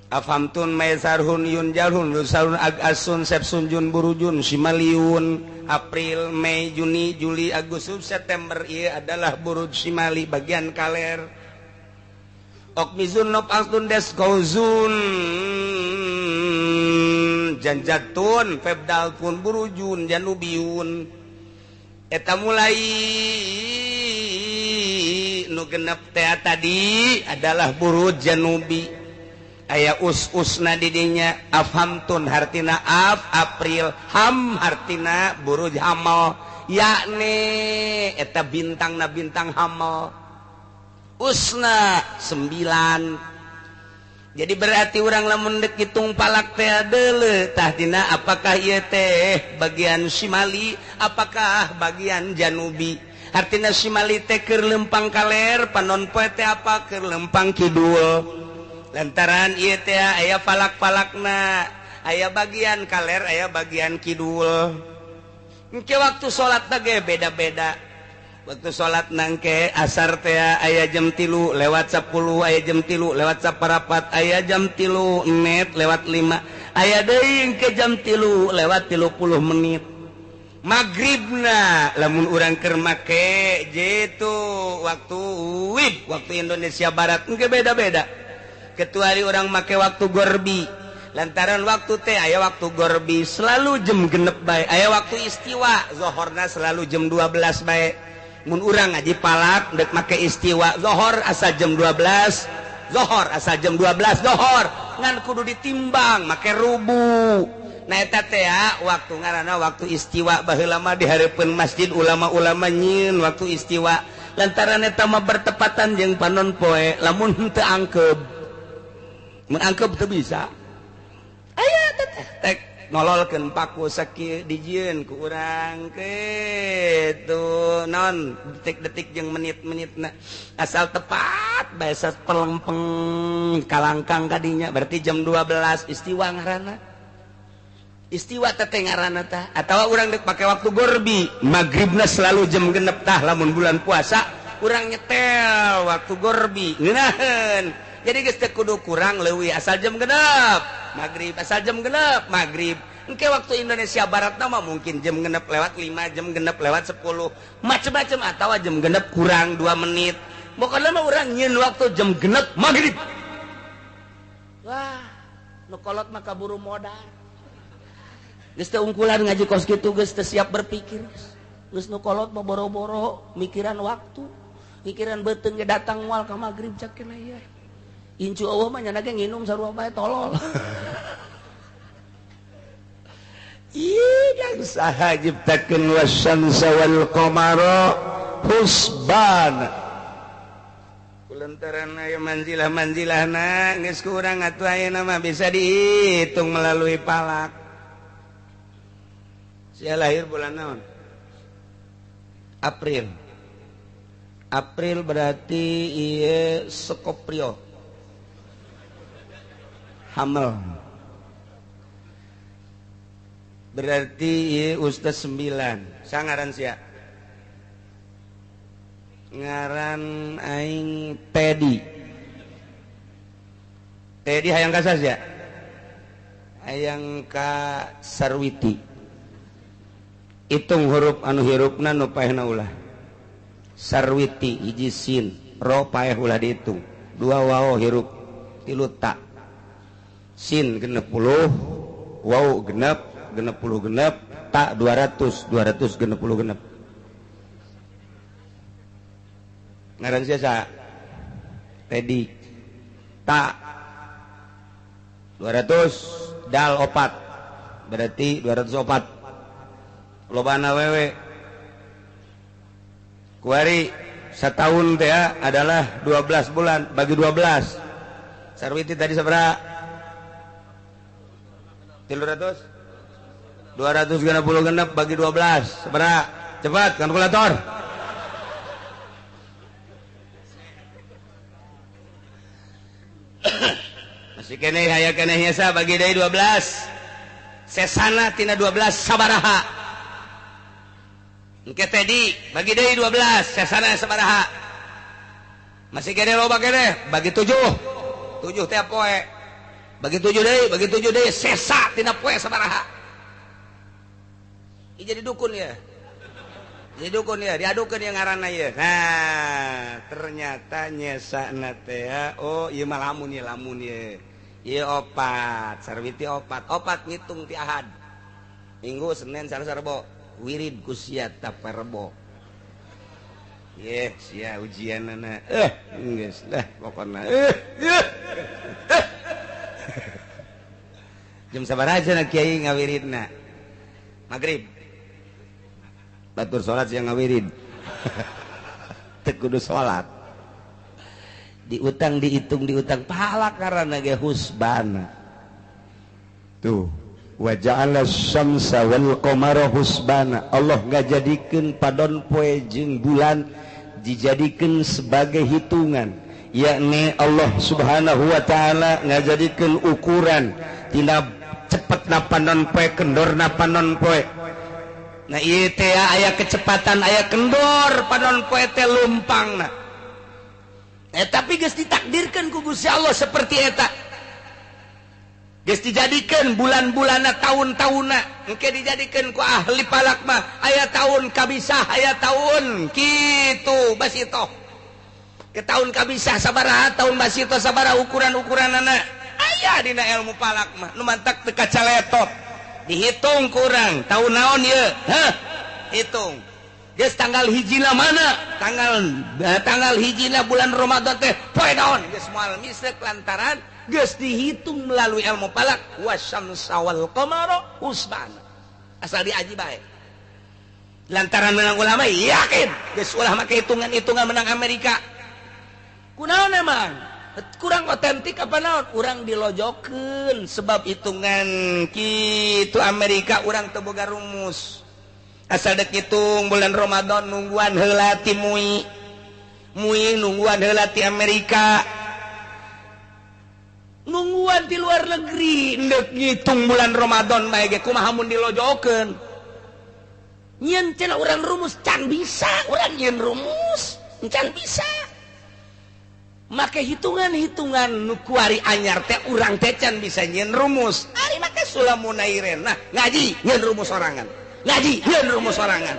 S2: Afamtun maisarhun yunjalhun lusarun agasun sepsun jun burujun simaliun. April, Mei, Juni, Juli, Agustus, September ieu adalah buruj simali bagian kaler. Okmizun nop astun des gauzun janjatun febdalpun burujun janubiun. Eta mulai nu genep teh tadi adalah buruj janubi. Aya us-usna didinya afhamtun hartina af April, ham hartina buruj hamal, yakni eta bintangna bintang hamal. Usna 9. Jadi berarti urang lamun deuk hitung palak teh deuleu tah dina apakah ieu teh bagian simali apakah bagian janubi. Hartina simali teh keur lempang kaler, panon poe teh apa keur lempang kidul. Lantaran ieu teh aya palak-palakna, aya bagian kaler, aya bagian kidul. Engke waktu salat ge beda-beda. Waktu salat nangke asar teh aya jam 3 lewat 10, aya jam 3 lewat 4, aya jam 3 menit lewat 5, aya deui engke jam 3 lewat 30 menit. Magribna lamun urang keur make jitu waktu WIB, waktu Indonesia Barat engke beda-beda. Kecuali orang make waktu gorbi, lantaran waktu teh aya waktu gorbi selalu jam genep bae, aya waktu istiwa zohorna selalu jam 12 bae. Mun urang ngaji palak dek make istiwa zohor asa jam 12, zohor asa jam 12 zohor, ngan kudu ditimbang make rubu. Nah eta teh waktu ngaranna waktu istiwa. Baheula mah di hareupeun masjid ulama-ulama nyieun waktu istiwa, lantaran eta mah bertepatan jeung panon poe lamun henteu angkeb. Mun angkeb teu bisa. Aya teh tek nololkeun paku sakieu dijieun ku urang kitu naon detik-detik jeung menit-menitna asal tepat bae pelempeng kalangkang kadinya berarti jam 12 istiwa ngaranna. Istiwa teh ngaranna tah atawa urang deuk pake waktu gorbi magribna selalu jam genep tah lamun bulan puasa urang nyetel waktu gorbi ngeunaheun. Jadi geus teu kudu kurang leuwih asal jam genep maghrib, asal jam genep maghrib. Engke waktu Indonesia Barat mah mungkin jam genep lewat 5, jam genep lewat 10, macem-macem atawa jam genep kurang 2 menit. Pokoknya mah urang nyieun waktu jam genep maghrib. Wah, nu kolot mah kaburu modar. Geus teu ungkulan ngaji kos kitu geus teu siap berpikir. Geus nu kolot mah boro-boro mikiran waktu, mikiran beuteung ge datang moal ka magrib cak kena ieu. Incu eueuh mah nyana ge nginum sarua bae tolol. Ih, dan saha nyiptakeun wasyamsa wal qamara husban. Kulantaran aya manzilah-manzilahna geus kurang atuh ayeuna mah bisa dihitung melalui palak. Sia lahir bulan naon? April. April berarti ieu Scorpio. Hamil. Berarti ieu ustaz 9. Sangaran sia. Ngaran aing Teddy. Teddy hayang ka sia? Hayang ka Sarwiti. Hitung huruf anu hirupna nu paehna ulah. Sarwiti hiji sin, ro paeh ulah dihitung. 2 waw hirup, 3 ta. Sin 60, waw genep, 66, ta 200, 266. Ngaran sia sa? Teddy. Ta 200, dal 4. Berarti 204. Lobana wewe. Kuari setahun teh adalah 12 bulan bagi 12. Sarwiti tadi sabaraha? 300? 266 bagi 12 sabaraha? Cepat kalkulator. Masih keneh aya keneh nyesa bagi deui 12. Sesana tina 12 sabaraha? Engke Teddy bagi deui 12 sesana sabaraha? Masih keneh loba keneh bagi 7. 7 teh poe. Bagi 7 deui, bagi 7 deui sesa tina poe sabaraha? Ieu jadi dukun ya. Jadi dukun ya, diadukeun ya ngaranna ieu. Nah, ternyata nyesana teh oh ieu mah lamun ieu lamun ieu. Ieu opat, Sarwiti opat. Opat ngitung ti Ahad. Minggu, Senin, Selasa, Rebo. Wirid ku sia taparebo. Ye, sia ujianana. Geus lah pokona. Jam sabaraha cenah kiai ngawiridna? Magrib. Batur salat siang ngawirid. Teu kudu salat. Diutang dihitung diutang pahala karena ge husbana. Tuh. Wa ja'ala syamsa wal qamara husbana. Allah ngajadikeun padon poe jeung bulan dijadikeun sebagai hitungan, yakni Allah Subhanahu wa taala ngajadikeun ukuran tina cepetna panon poe kendorna panon poe. Nah ieu teh aya kecepatan aya kendor panon poe teh lumpangna. Tapi geus ditakdirkeun ku Gusti Allah seperti eta. Geus dijadikeun bulan-bulanna tahun-tahunna engke dijadikeun ku ahli falak mah aya tahun kabisah aya tahun kitu basitoh. Ke tahun kabisah sabaraha tahun basitoh sabaraha ukuran-ukuranana aya dina ilmu falak mah nu mantak teu kacaletot. Dihitung kurang tahun naon ieu? Hah? Hitung. Geus tanggal hijina mana? Tanggal hijina bulan Ramadan teh poe naon? Geus moal misek lantaran geus dihitung melalui ilmu falak wasyamsa wal qamara husbana. Asal diaji bae. Lantaran menang ulama yakin geus ulah make hitungan-hitungan menang Amerika. Kunaon emang? Kurang otentik apa naon? Urang dilojokeun sebab hitungan kitu Amerika urang teu boga rumus. Asal dek hitung bulan Ramadan nungguan heula ti MUI. MUI nungguan heula ti Amerika. Nungguan di luar negeri ndek ngitung bulan Ramadan bae ge kumaha mun dilojokeun. Nyeun cenah urang rumus can bisa, urang nyeun rumus can bisa. Make hitungan-hitungan nu kuari anyar teh urang teh can bisa nyeun rumus. Ari make sulamunairen. Nah, ngaji nyeun rumus sorangan. Ngaji nyeun rumus sorangan.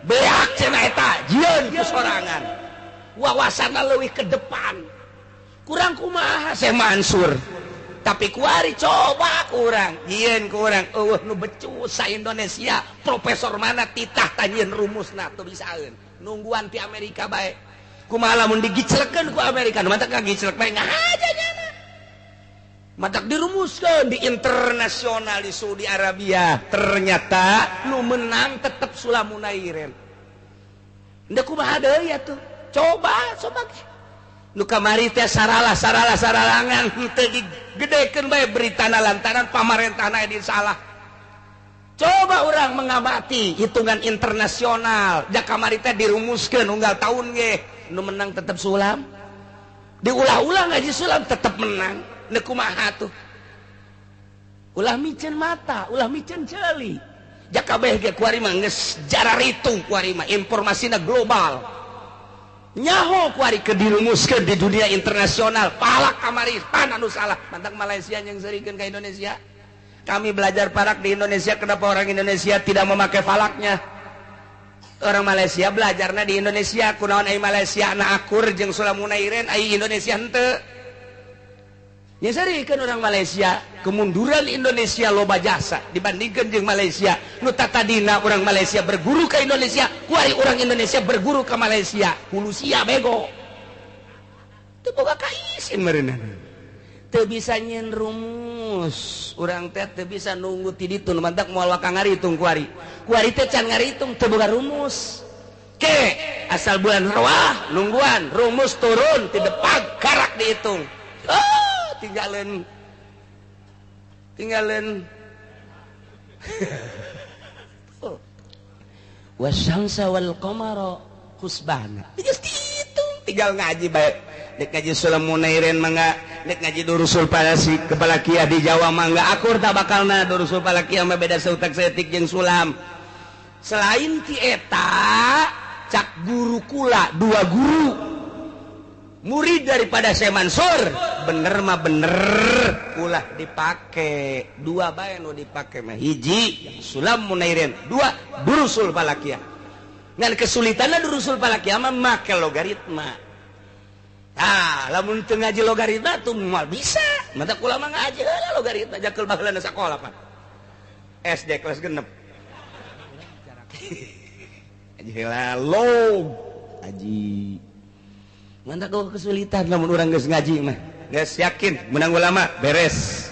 S2: Beak cenah eta jieun ku sorangan. Wawasanna leuwih ke depan. Kurang kumaha Syekh Mansur. Tapi kuari coba kurang jieun kurang eueuh nu becus sa Indonesia, profesor mana titah tanyeun rumusna teu bisaeun, nungguan ti Amerika bae. Kumaha lamun digiclekeun ku Amerika? Nu matak ngagiclek bae ngahaja nyana. Matak dirumuskeun di internasional di Saudi Arabia, ternyata nu menang tetep Sulam Munairin. Ndek kumaha deui atuh? Coba coba nu kamari teh saralah saralah saralangan teu digedekeun bae beritana lantaran pamarentahna di salah. Coba orang mengamati hitungan internasional, ja kamari teh dirumuskeun unggal tahun ge nu menang tetep Sulam. Diulah-ulah ngaji Sulam tetep menang. Nek kumaha tuh? Ulah miceun mata, ulah miceun ceuli. Ja kabeh ge kuari mah geus jararitung, kuari mah informasina global. Nyaho kuari ke dirumuskeun di dunia internasional. Palak kamari pan anu salah. Mantak Malaysia yang serikeun ka Indonesia. Kami belajar falak di Indonesia, kenapa orang Indonesia tidak memakai falaknya? Orang Malaysia belajarnya di Indonesia, kunaon ai Malaysia na akur jeung Sulam Munairin, ai Indonesia henteu? Ya kan orang Malaysia, kemunduran Indonesia loba jasa dibandingkan jeung Malaysia. Nu tadina orang Malaysia berguru ke Indonesia, kuari orang Indonesia berguru ke Malaysia. Hulu sia bego. Teu boga kaisin meureunana. Teu bisa nyieun rumus. Urang teh teu bisa nunggu ti ditu, nu mantak moal waka ngaritung kuari. Kuari teh can ngaritung, teu boga rumus. Ke asal bulan roah nungguan rumus turun ti depan karak dihitung. Oh, tinggalin tinggalin oh. Wasyamsa wal qamara husbana, geus dihitung, tinggal ngaji bae. Nek ngaji Sulam Munairin mangga, nek ngaji Durusul Palasi kepala kia di Jawa mangga akur tak bakalna. Durusul Falakiyah mah beda seutak seetik jeung Sulam. Selain ti eta cak guru kula, dua guru murid daripada Syekh Mansur, bener mah bener ulah dipake dua bae nu dipake mah, hiji Sulam Munairin, dua Durusul Falakiyah. Ngan kesulitanna Durusul Falakiyah mah make logaritma. Ah, lamun teu ngaji logaritma tuh moal bisa. Mata kula mah ngaji heula logaritma jakeul baheulana sakola pan SD kelas 6 ngaji heula log ngaji. Mantap kau kesulitan lamun urang geus ngaji mah. Geus yakin menang ulama beres.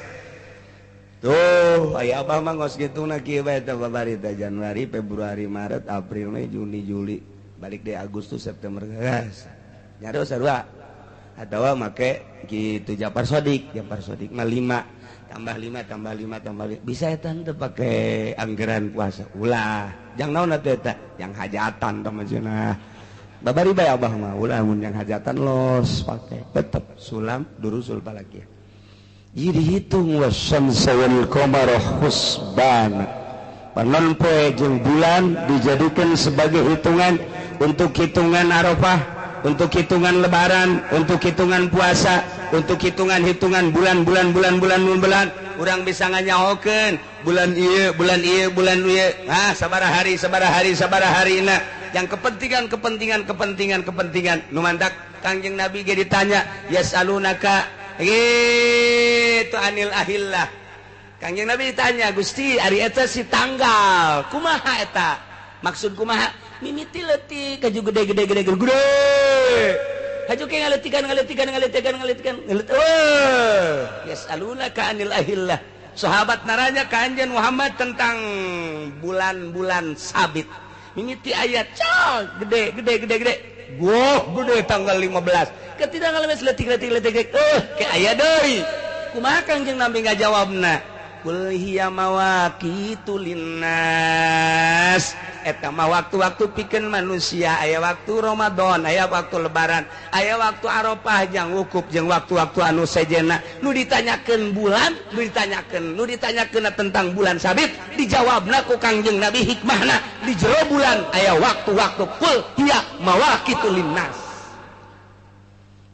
S2: Tuh, aya abah mah ngos kitu na kieu bae teh babari teh Januari, Februari, Maret, April, Mei, Juni, Juli, balik deh Agustus, September geus. Nyaro sarua. Atawa make kitu Japar Sodik, Japar Sodik mah 5 tambah 5 tambah 5 tambah 5. Bisa eta teu pake anggaran puasa. Ulah. Jang naon atuh eta? Yang hajatan tah maksudna. Babari bae abah mah ulah mun yang hajatan los pake tetep Sulam Durusul Falakiyah. Jadi dihitung wasyamsa wal qamara husbana. Panon poe jeung bulan dijadikan sebagai hitungan untuk hitungan Arafah, untuk hitungan Lebaran, untuk hitungan puasa, untuk hitungan-hitungan bulan-bulan bulan-bulan bulan. Urang bisa nganyahokeun bulan ieu, bulan ieu, bulan ieu. Ah, sabaraha hari, sabaraha hari, sabaraha harina. Yang kepentingan kepentingan kepentingan kepentingan nu mantak Kangjeng Nabi ge ditanya yasalunaka gitu anil ahillah. Kangjeng Nabi ditanya, Gusti ari eta si tanggal kumaha eta? Maksud kumaha? Mimiti leutik kaju gede gede gede gede haju ke ngaletikan ngaletikan ngaletikan ngaletikan ngalet. Oh, yasalunaka anil ahillah. Sahabat naranya ka Anjeun Muhammad tentang bulan-bulan sabit. Mimiti ayat cal gede gede gede gede goh gede tanggal 15 ketika ngalemes letik letik letik ke aya deui kumaha Kangjeng Nabi ngajawabna kul hiya mawaqitu linnas. Eta mah waktu-waktu pikeun manusia, aya waktu Ramadan, aya waktu Lebaran, aya waktu Arafah jeung wukuf jeung waktu-waktu anu sejenna. Nu ditanyakeun bulan, nu ditanyakeun, nu ditanyakeun tentang bulan sabit, dijawabna ku Kangjeng Nabi hikmahna di jero bulan aya waktu-waktu kul hiya mawaqitu linnas.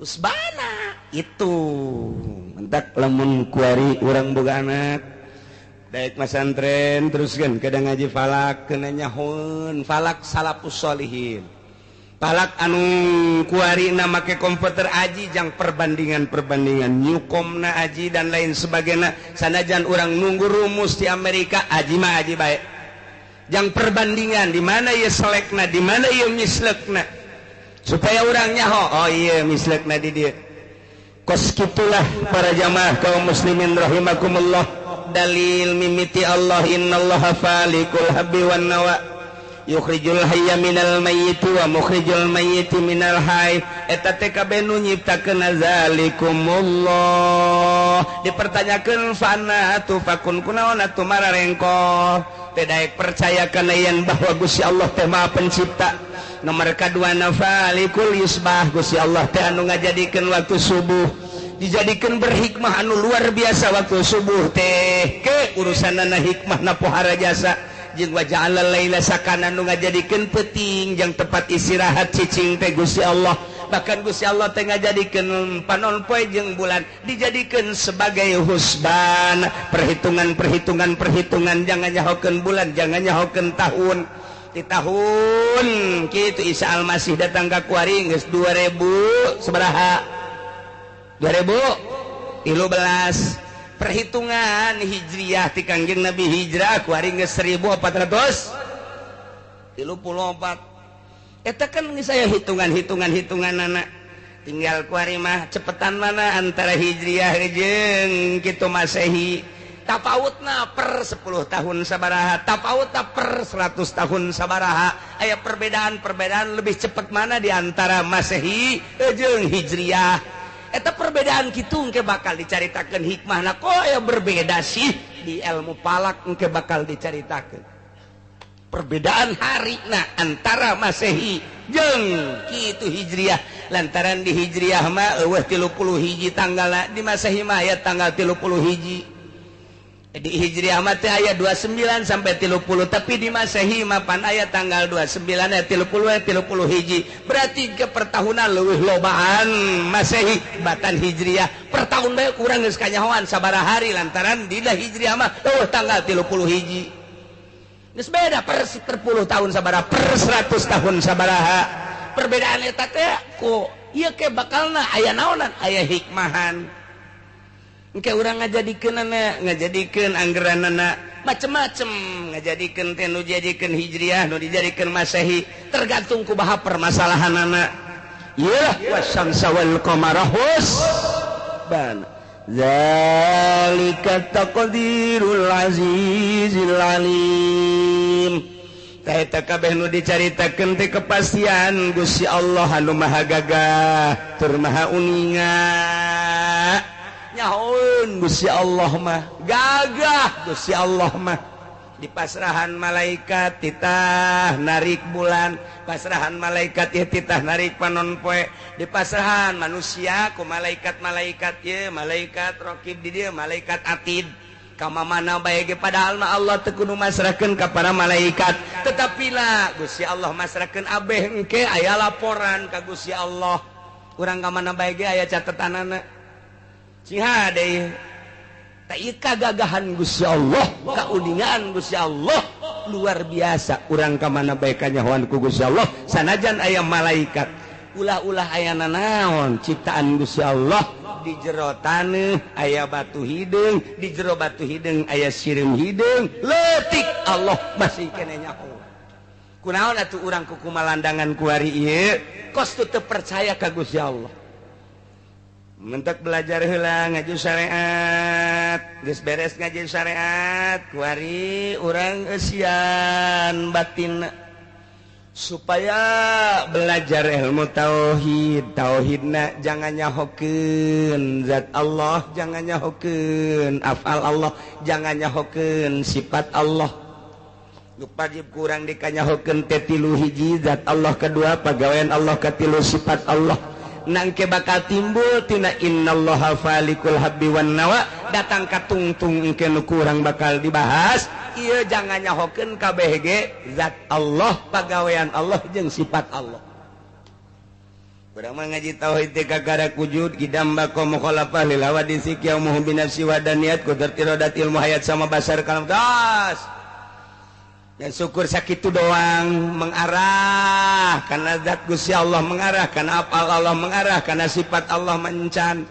S2: Usbana itu mentak lamun kuari urang boga anak daek masantren teruskeun kadang ngaji falak kena nyahoeun falak salafus sholihin. Palak anu kuari na make komputer aji jang perbandingan-perbandingan Newcomna aji dan lain sebagainya. Sanajan urang nunggu rumus di Amerika, aji mah aji baik jang perbandingan di mana ya selekna, di mana ya mislekna, supaya urang nyaho, oh iya, mislekna di dia. Kos kitulah para jamaah kaum muslimin rahimakumullah. Dalil mimiti Allah, innallaha falikul habbi wan nawa yukhrijul hayya minal mayyiti wa mukhrijul mayyiti minal hayy. Eta teh kabeh nu nyiptakeun zalikumullah. Dipertanyakeun, fa anna tufakun, kunaon atuh mararengko teh daek percaya kana yen bahwa Gusti Allah teh Maha Pencipta? Nomor kadua, falikul isbah, Gusti Allah teh anu ngajadikeun waktu subuh, dijadikan berhikmah anu luar biasa. Waktu subuh teh ke urusanana hikmah na pohara jasa, jeung waja'alal laila sakana, nu ngajadikeun peuting jang tempat istirahat cicing teh Gusti Allah. Bahkan Gusti Allah teh ngajadikeun panon poe jeung bulan dijadikeun sebagai husban, perhitungan perhitungan perhitungan. Jangan nyahokeun bulan, jangan nyahokeun tahun. Di tahun kitu Isa Almasih datang ka kuari geus 2000 sabaraha, 2013 perhitungan Hijriah ti Kangjeng Nabi hijrah, kuari geus 1434. Eta kan saya hitungan-hitungan hitungan anak tinggal kuari mah cepetan mana antara Hijriah jeung kitu Masehi, tapautna per 10 tahun sabaraha, tapautna per 100 tahun sabaraha. Aya perbedaan-perbedaan, lebih cepat mana di antara Masehi jeung Hijriah. Eta perbedaan gitu engke bakal dicaritakeun hikmahna, kok ya berbeda sih. Di ilmu falak engke bakal dicaritakeun perbedaan hari nah antara Masehi jeung kitu Hijriah, lantaran di Hijriah mah eueuh 30 hiji tanggal, di Masehi mah aya tanggal 30 hiji. Di Hijriah mah teh aya 29 sampai 30, tapi di Masehi mah pan aya tanggal 29 ya 30 ya 30 hiji. Berarti ke pertahunan leuwih lobaan Masehi batan Hijriah. Per tahun bae kurang geus kanyahoan sabaraha hari, lantaran di Hijriah mah eueuh tanggal 30 hiji. Geus beda per 10 tahun sabaraha, per 100 tahun sabaraha perbedaan eta teh. Ku ieu ke bakalna aya naonan, aya hikmahan. Engke urang ngajadikeun ngajadikeun anggeranana macem-macem, ngajadikeun teh nu dijadikeun Hijriah, nu dijadikeun Masehi, tergantung kumaha permasalahanana. Ieu wasyamsa wal qamara husban zalika taqdirul azizil alim. Tah eta kabeh nu dicaritakeun teh kepastian Gusti Allah anu Maha Gagah tur Maha Uninga. Nyahoeun Gusti Allah mah gagah. Gusti Allah mah di pasrahan malaikat titah narik bulan, pasrahan malaikat ya titah narik panon poe, di pasrahan manusia ku malaikat-malaikat ya, malaikat rokib di dia, malaikat atid kama mana bae ge. Padahal mah Allah teu kudu masrahkeun ka para malaikat, tetapi lah Gusti Allah masrahkeun abeh, engke aya laporan ka Gusti Allah. Urang ka mana bae ge aya catetanana. Sing hade tak kagagahan Gusti Allah, kauningaan Gusti Allah luar biasa. Urang ka mana bae kanyahoan ku Gusti Allah, sanajan aya malaikat. Ulah-ulah aya nanaon ciptaan Gusti Allah. Di jero taneuh aya batu hideung, di jero batu hideung aya sireum hideung leutik, Allah masih keneh nyaho. Kunaon atuh urang ku kumalandangan kuari ieu kos teu percaya ka Gusti Allah? Mentek belajar heula ngaji syariat, geus beres ngaji syariat, kuari urang eusian batin supaya belajar ilmu tauhid. Tauhidna jangan nyahokeun zat Allah, jangan nyahokeun afal Allah, jangan nyahokeun sifat Allah. Nu wajib kurang dikanyahokeun teh tilu: hiji zat Allah, kedua pagawean Allah, katilu sifat Allah. Nangke bakal timbul tina innallaha falikul habbi wan nawa, datang ka tungtung engke nu kurang bakal dibahas ieu. Jangan nyahokeun kabeh ge zat Allah, pagawean Allah jeung sifat Allah. Urang mah ngaji tauhid teh kakara wujud kidam baqa mukhalafah lil hawadisi qiyamuhu bi nafsi wa daniyat qudrat iradat ilmu hayat sama basar kalam tas. Dan syukur sakitu doang mengarah karena zat Gusti Allah, mengarah karena apal Allah, mengarah karena sifat Allah mencan.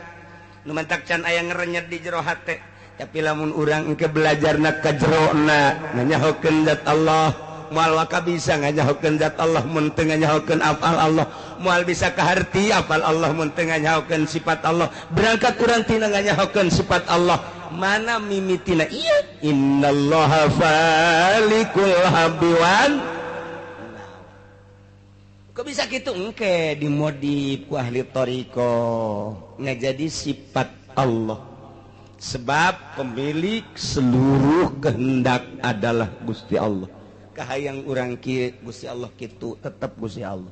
S2: Nu mentak can aya ngerenyet di jero hate. Tapi lamun urang engke belajarna ka jerona nganyahokeun zat Allah, moal waka bisa nganyahokeun zat Allah mun teu nganyahokeun afal Allah, moal bisa kaharti afal Allah mun teu nganyahokeun sifat Allah. Berangkat urang tina nganyahokeun sifat Allah, mana mimitina iya innallaha falikul habbiwan. Kok bisa gitu? Engke dimodif ku ahli thariqah ngajadi sifat Allah, sebab pemilik seluruh kehendak adalah Gusti Allah. Kahayang urang kieu Gusti Allah kitu, tetep Gusti Allah.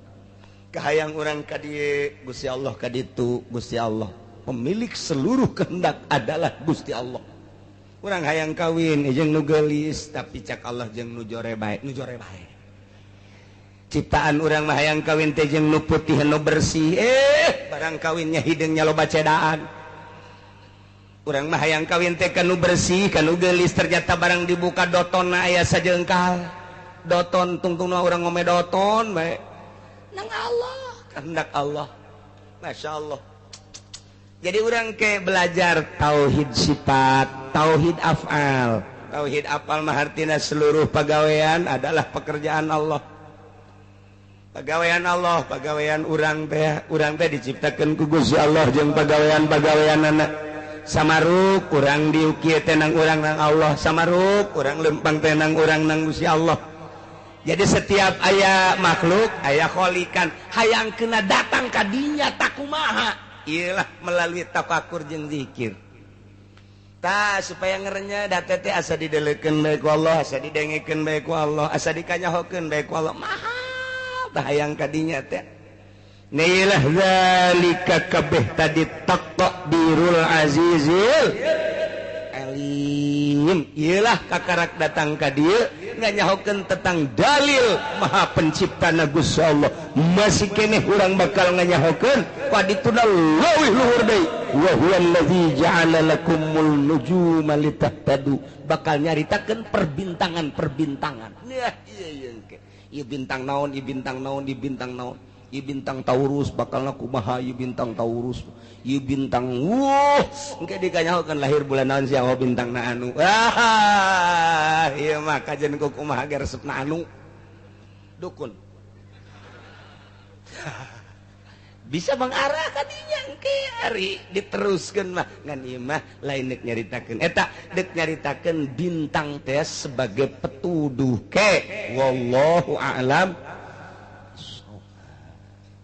S2: Kahayang urang ka dieu Gusti Allah ka ditu, Gusti Allah. Pemilik seluruh kehendak adalah Gusti Allah. Urang hayang kawin jeung nu geulis, tapi cak Allah jeung nu jore bae, nu jore bae. Ciptaan urang mah hayang kawin teh jeung nu putih nu bersih, barang kawinnya hideungnya loba cedaan. Urang mah hayang kawin teh ka nu bersih, ka nu geulis, ternyata barang dibuka dotonna aya sajengkal. Doton tungtungna urang ngome doton bae. Nang Allah, kehendak Allah. Masya Allah. Jadi orang ke belajar tauhid sifat, tauhid af'al. Tauhid af'al mah artina seluruh pagawean adalah pekerjaan Allah. Pagawean Allah, pagawean urang teh diciptakeun ku Gusti Allah jeung pagawean-pagaweanana. Samaruk urang diukir tenang urang nang Allah, samaruk urang lempang tenang urang nang Gusti Allah. Jadi setiap aya makhluk, aya kholikan, hayang kena datang ka dinya takumaha. Iyalah melalui tafakur jeung zikir. Tah supaya ngerenya da teh asa didelekeun bae ku Allah, asa didengekeun bae ku Allah, asa dikanyahokeun bae ku Allah. Maha tah hayang ka dinya teh. Nailah zalika kabeh tadi taqdirul azizil alim. Iyalah kakarak datang ka dieu nganyahokeun tentang dalil maha penciptana Gusti Allah. Masih keneh urang bakal nganyahokeun padituna leuwih luhur deui. Wa huwallazi ja'ala lakumul nujuma litahtadu. Bakal nyaritakeun perbintangan-perbintangan. Nah, ieu ieu engke. Ieu bintang naon, ieu bintang naon, ieu bintang naon. Ieu bintang Taurus bakalna kumaha, ieu bintang Taurus, ieu bintang wuh, engke dikanyahokeun lahir bulan naon sia, oh bintangna anu. Ah, ieu mah kajen ku kumaha ge resepna anu. Dukun. Bisa mengarah ka dinya engke ari diteruskeun mah, ngan ieu mah lain deuk nyaritakeun eta, deuk nyaritakeun bintang teh sebagai petuduh ke wallahu a'lam.